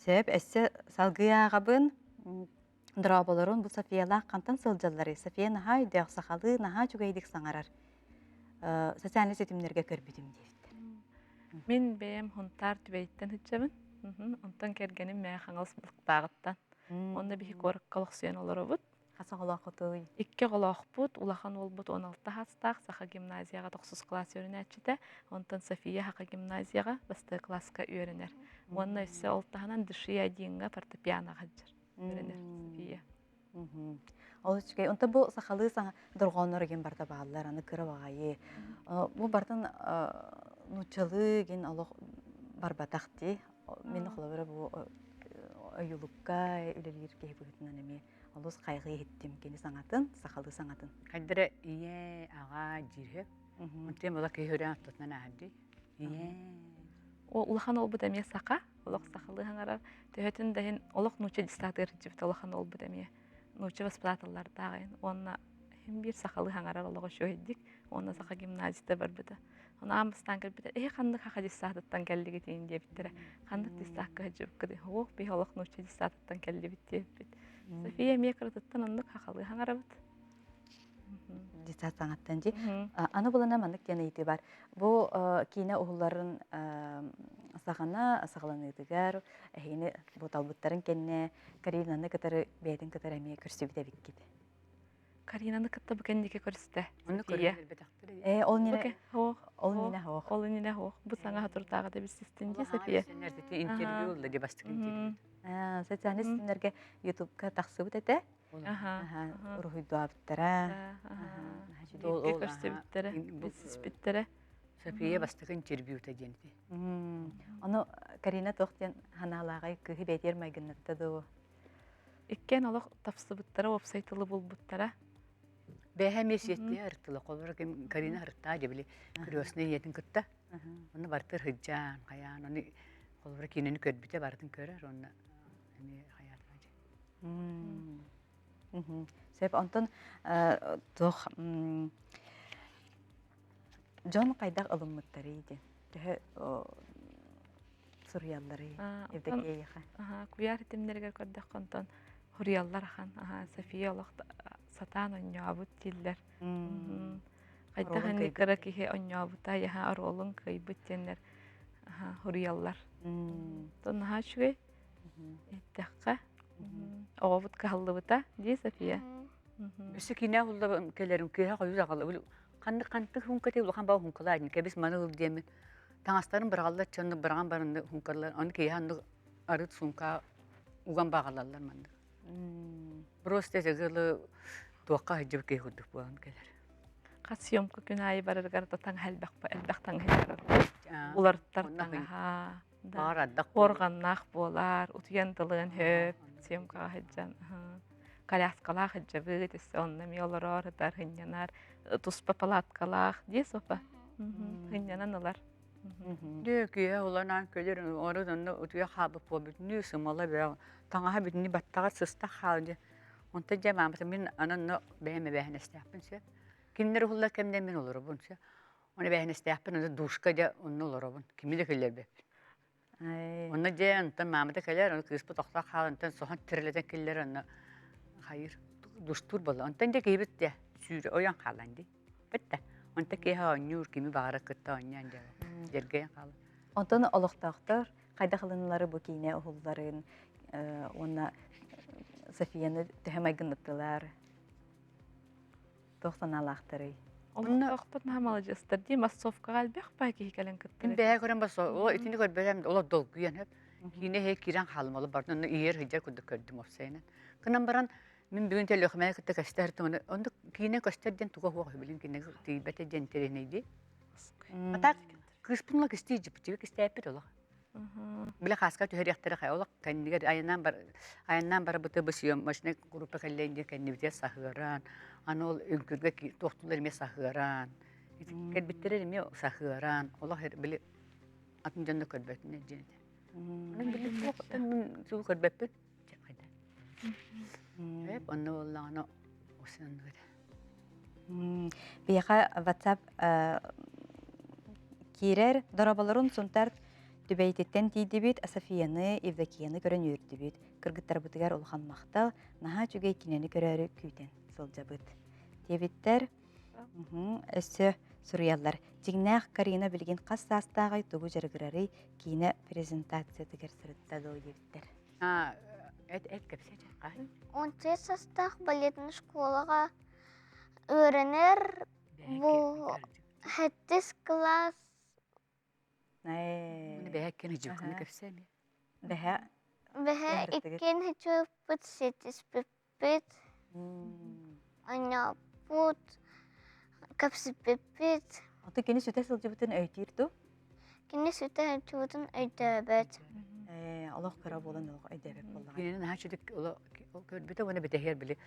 Сөп, өссө салгыы ааҕабын. Дорооболорун бу Софиялаах хантан сылдьалларый? София наһаа өйдөөх, сахалыы наһаа үчүгэйдик саҥарар. Социальнай ситимнэргэ көрбүтүм диэбиттэр. Мин бэйэм Хунтаар Түбэйиттэн сылдьабын. Онтон кэргэним Мэҥэ Хаҥалас Балыктааҕыттан. Онно биһи куоракка олохсуйан олоробут. Хас оҕолооххутуй? Икки оҕолоохпут, улахан уолбут 16 саастаах, Саха гимназияҕа тохсус кылаас үөрэнээччитэ, онтон София Саха гимназияҕа бастакы кылааска үөрэнэр. Уонна өссө ол таһынан Дыши Одиҥҥа фортепианоҕа сылдьар үөрэнэр София. Ол үчүгэй. Онто бу сахалыы саҥа дорҕооннор игин барыта бааллар, аны кыра баҕайы. Бу бартын нууччалыы игин олох барбатах дии. Мин холобура бу ойуулукка үлэлиир киһи быһыытынан эмиэ Олус хайҕыы иһиттим кини саҥатын, сахалыы саҥатын. Хайдара ийэ, аҕа диирһэ. Онтон була киһи өрөөн ортотунан ааһар дии. Ийэ. Улахан уолбут эмиэ саха, олох сахалыы саҥарар. Төһөтүн да иһин олох нуучча дьыссаатыгар сылдьыбыт улахан уолбут эмиэ нуучча воспитателлардаах уонна иһин биир сахалыы саҥарар олоҕо үчүгэйдик уонна саха гимназията барбыта. Ону аан бастаан кэлбитэ, эһи ханнык саха дьыссаатыттан кэллигитин диэбиттэрэ. Ханнык дьыссаакка сылдьыбыккытый? Ох, биһи олох нуучча дьыссаатыттан кэллибит диэбиппит. София эмиэ кыратыттан оннук хахалыы хаҥарабыт. Дьыссаат саҥаттан дии. Аны булана маннык диэн ыйытыы бар. Бу киинэ уһулларын саҕана саҕаланыытыгар эһигини бу талбыттарын кэннэ Каринаны кытары бэйэтин кытары эмиэ көрсүбүт эбиккит. Каринаны кытта бу кэнники көрүстэ. Онно София. көрүллэрбэтэхтэр. Ээ, ол нine Хоох, ол нine хоох. Ол иннинэ хоох. Бу саҥа хатыртааҕыта билсистин дии София. Интервью ылла ди бастакы интервью. Социальный ситимнэргэ Ютубка тахсыбыт этэ. Уруһуйдуабыттара. Көрсүбүттэрэ, билсиспиттэрэ. София бастакы интервьюта диэн ити. Ону Карина туох диэн ханаалааҕай кыыһы бэйэтигэр майгыннатта дуо? Иккиэн олох тапсыбыттара, уопсай тылы булбуттара. Бэһэ эмиэ сиэттиһэ ырыттыла. Холобура ким Карина ырыттаа дьэ били крестный ийэтин кытта. Онно барытыр сылдьаан, хайаан, ону холобура киинэни көрбүтэ барытын көрөр, онно эмиэ хайаатаҕа дьэ. Сөп, онтон туох дьон хайдах ылыммыттарый диэн төһө суруйалларый Евдокияха? Куйаар ситимнэригэр көрдөххө онтон хуруйаллар ахан София олох сатаан онньообут дииллэр. Хайдах инник кыра киһи онньообута яһа оруолун кыайбыт диэннэр хуруйаллар. Онтон наһаа үчүгэй эттэххэ оҕобут кыһаллыбыта дии София. Өссө киинэ уһулла кэлэрим кыыһа хойуу аҕала ханнык хантык хункати улахан баа хункалаа кэбис маны ыл диэммин таҥастарын быраҕаллар чонно быраҕан баранны хункаллар ону киһи аннык арыт сумка уган баҕалаллар маннык просто ыгылы туохха сылдьыбыт киһи курдук буолан кэлэр Хас съемка күн аайы барарыгар да таҥаһа элбэх элбэх таҥаһа барар. Уларыттар таҥаһа. Уорганнаах буолар, утуйан тылыан хөп, съемкаҕа сылдьан коляскалаах сылдьабыт, өссө онно эмиэ олорор, ытар, сынньанар, туспа палаткалаах дии Софа. Сынньанан ылар. Дьэ, киһи уланаан кэлэр, орут онно утуйа хаалбыт буол бүтүннүү сымала бөҕө, таҥаһа бүтүннүү баттаҕар сыста хаал дьэ. Онтон дьэ маамата мин аны онно бэйэм эбээһинэстээхпин сөп. Кинилэр уһуллар кэмнэ мин олоробун сөп. Оны эбээһинэстээхпин, онно душка дьэ онно олоробун, кими да киллэрбэппин. Онно дьэ онтон маамата кэлэр, ону кыыспыт охсо хаалан, онтон соһон тирилэтэн киллэр, онно хайыр душтуур буолла. Онтон дьэ киһибит дьэ сүүрэ ойон хаалан дии. Бүттэ. Онтон киэһэ оонньуур, кими баҕара кытта оонньоон дьэ дьэргэйэн хаалар. Онтон олохтоохтор хайдах ылынылары бу киинэ уһулларын уонна Софияны төһө майгыннаттылар? Туох санаалаахтарый? Олохтоохтор наһаа маладьыастар дии массовкаҕа элбэх баа киһи кэлэн кыттар. Мин бэйэ көрөн бас о итини көрбөтөм олор долгуйан хөп. Киинэ иһэ киирэн хаалым олор бардын онно иһэр сылдьар курдук көрдүм уопсайынан. Кынан баран мин бүгүн Өлүөхүмэни кытта көстөр оннук киинэ көстөр диэн туга суох билин кинигэ тиийбэтэ диэн интэриэһинэйдии. А так кыыспын ыла кистии дьиппитиби кистээппит олох. Бile хааска түһэриэхтэрэ хайа олох кэннигэр айаннаан бар айаннаан барбыты бу съемочнай группа кэллээн диэн кэннибитигэр саһыаран аны ол үҥкүргэ туохтуулар эмиэ саһыаран кэлбиттэрэ эмиэ саһыаран олох били атын дьонно көрбөтүнэ диэн этэ. Онон били туохтан мин суу көрбөппүн. Эп онно буоллаҕына осынныгыта. Биһиэхэ WhatsApp киирэр дороболорун Сунтар Түбэйтиттэн тиийдибит, Софияны, Евдокияны көрөн үөрдүбүт. Кыргыттарбытыгар улахан махтал, наһаа үчүгэй кинини көрөөрү күүтэн сылдьабыт. Диэбиттэр. Өссө суруйаллар. Дьиҥнээх Карина билигин хас саастааҕый, тугу дьарыгырарый, киинэ презентациятыгар сырытта дуо диэбиттэр. Эт эт кэпсээ хаһан? 18 састаах балетный школаҕа үөрэнэр бу сэттис кылаас Бэһэ иккин кэпсээ эмиэ. Бэһэ Бэһэ иккин хичуппут ситиспиппит онньооппут кэпсиппиппит Ото кини сүтэ сылдьыбытын өйдүүр дуу? Кини сүтэ сылдьыбытын өйдөөбөт. Ээ, олох кыра буолан олох өйдөөбөт буоллаҕа. Кинини наһаа үчүгэй көрбүтэ уонна бүтэһигэр били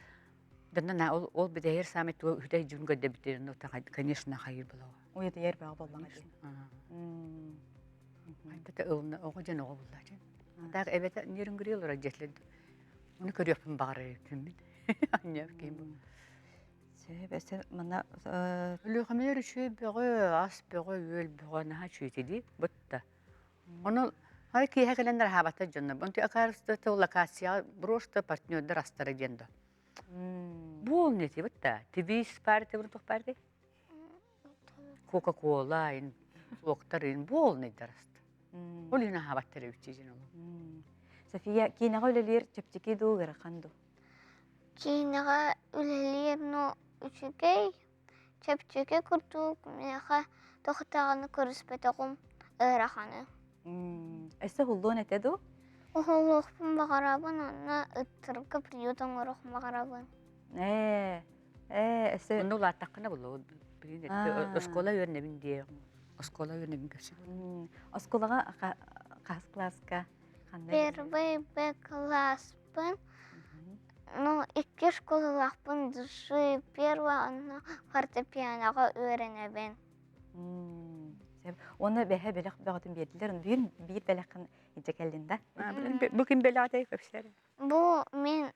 Донно на ол ол бүтэһигэр саамай туга үтэй дьон көрдөбүттэр ну конечно хайыр болоҕо. Уйатыйар бөҕө боллаҕа дии. Айта ылына оҕо дьон оҕо булла дьон. Так эбэтэ нерүнгүрү олорор дьэтлер. Оны көрүөхпүн баҕарар эбиппин. Анньа ким бу. Сөп, өссө манна Өлүөхүмэлэр үчүгэй бөҕө, ас бөҕө, үөл бөҕө наһаа үчүгэй дии бытта. Ону хай киэһэ кэлэннэр аһаабаттар дьоннор. Онту акаарыстата локацияҕа просто партнердар астара диэн да. Буол не бытта. Тибис партия туох партия? Кока-кола ин суоктар ин буолнайдар аста. Ол иһин аһаабаттар эбит дьин олу. София, киинэҕэ үлэлиир чэпчэки дуу, ыарахан дуу? Киинэҕэ үлэлиир ну үчүгэй, чэпчэки курдук миэхэ тоҕо даҕаны көрүспэтэҕим ыараханы. Өссө уһуллуон этэ дуу? Уһулуохпун баҕарабын уонна ыттарга приют оҥоруохпун баҕарабын. Ээ, ээ, өссө Онно улааттаххына булуо. Билин оскуола үөрэнэбин диэ. Оскуола үөрэнэбин көрсүбүт. Оскуолаҕа хас класска ханна Первый Б класспын. Ну, икки школалаахпын души первый онно фортепианоҕа үөрэнэбин. Сөп. Уонна бэһэ бэлэх бөҕөтүн биэрдилэр. Бүгүн биир бэлэххин илдьэ кэллин да? Бу ким бэлэҕтэй көпсөр? Бу мин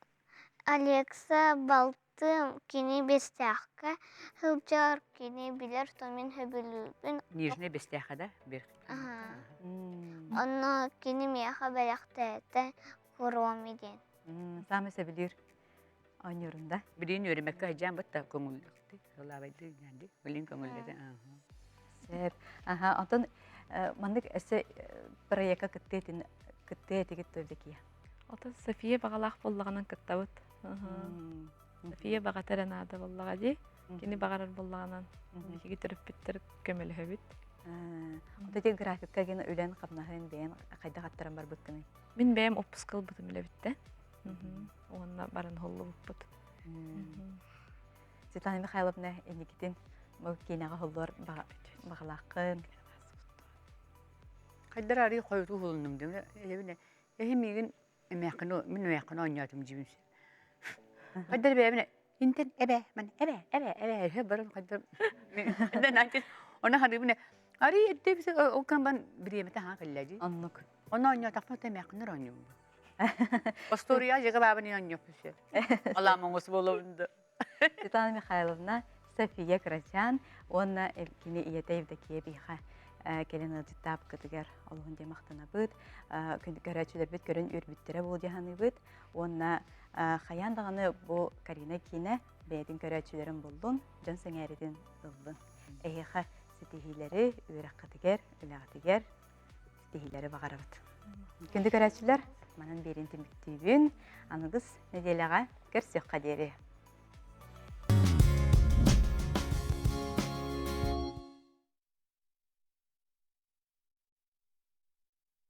Алекса балтым кини Бэстээххэ сылдьар, кини билэр, то мин сөбүлүүбүн. Нижний Бэстээххэ да? Бир. Онно кини миэхэ бэлэхтээтэ Куроми диэн. Саамай сөбүлүүр оонньуурун да? Билигин үөрэммэккэ сылдьан бытта көҥүллүктү. Сылаабайды нянди. Билигин көҥүллэти. Сөп. Аха, онтон маннык өссө проекка кыттыы кыттыы этигит Евдокия? Отон София баҕалаах буоллаҕынан кыттабыт. София баҕата эрэ наада буоллаҕа дии. Кини баҕарар буоллаҕынан биһиги төрөппүттэр көмөлөһөбүт. Онто ити графикка гин үлэн хамнаһын бэйэн хайдах аттаран барбыккыный? Мин бэйэм отпуск ылбытым үлэбиттэн. Уонна баран холлубуппут. Светлана Михайловна инникитин бу киинэҕэ холлуор баҕалааххын. Хайдар арыы хойутуу холуннум дим. Эбине Эһи миигин эмээххин мин эмээххин оонньоотум дьиибин Хайдар бэйэбинэ интен эбэ ман эбэ эбэ эбэ эһэ баран хайдар Она хадыбына ари этте бисе ол кан бириэмэтэ хаан кэллэ дии. Оннук. Онно оонньоотохпун та эмээххиннэр оонньуум. Остуоруйа жыга баабын оонньуохпун сөп. Алаам оҥос буолабын да. Светлана Михайловна, София Кырачаан уонна кини ийэтэ Евдокия биһиэхэ кэлин ыалдьыттаабыккытыгар олуһун диэн махтанабыт. Көрөөччүлэрбит көрөн үөрбүттэрэ буол дии саныыбыт. Уонна хайаан даҕаны бу Карина киинэ бэйэтин көрөөччүлэрин буллун, дьон сэҥээритин ыллын. Эһиэхэ ситиһиилэри үөрэххитигэр, үлэҕитигэр ситиһиилэри баҕарабыт. Күндү көрөөччүлэр, манан биэрин түмүктүүбүн. Аныгыс нэдиэлэҕэ көрсүөххэ диэри.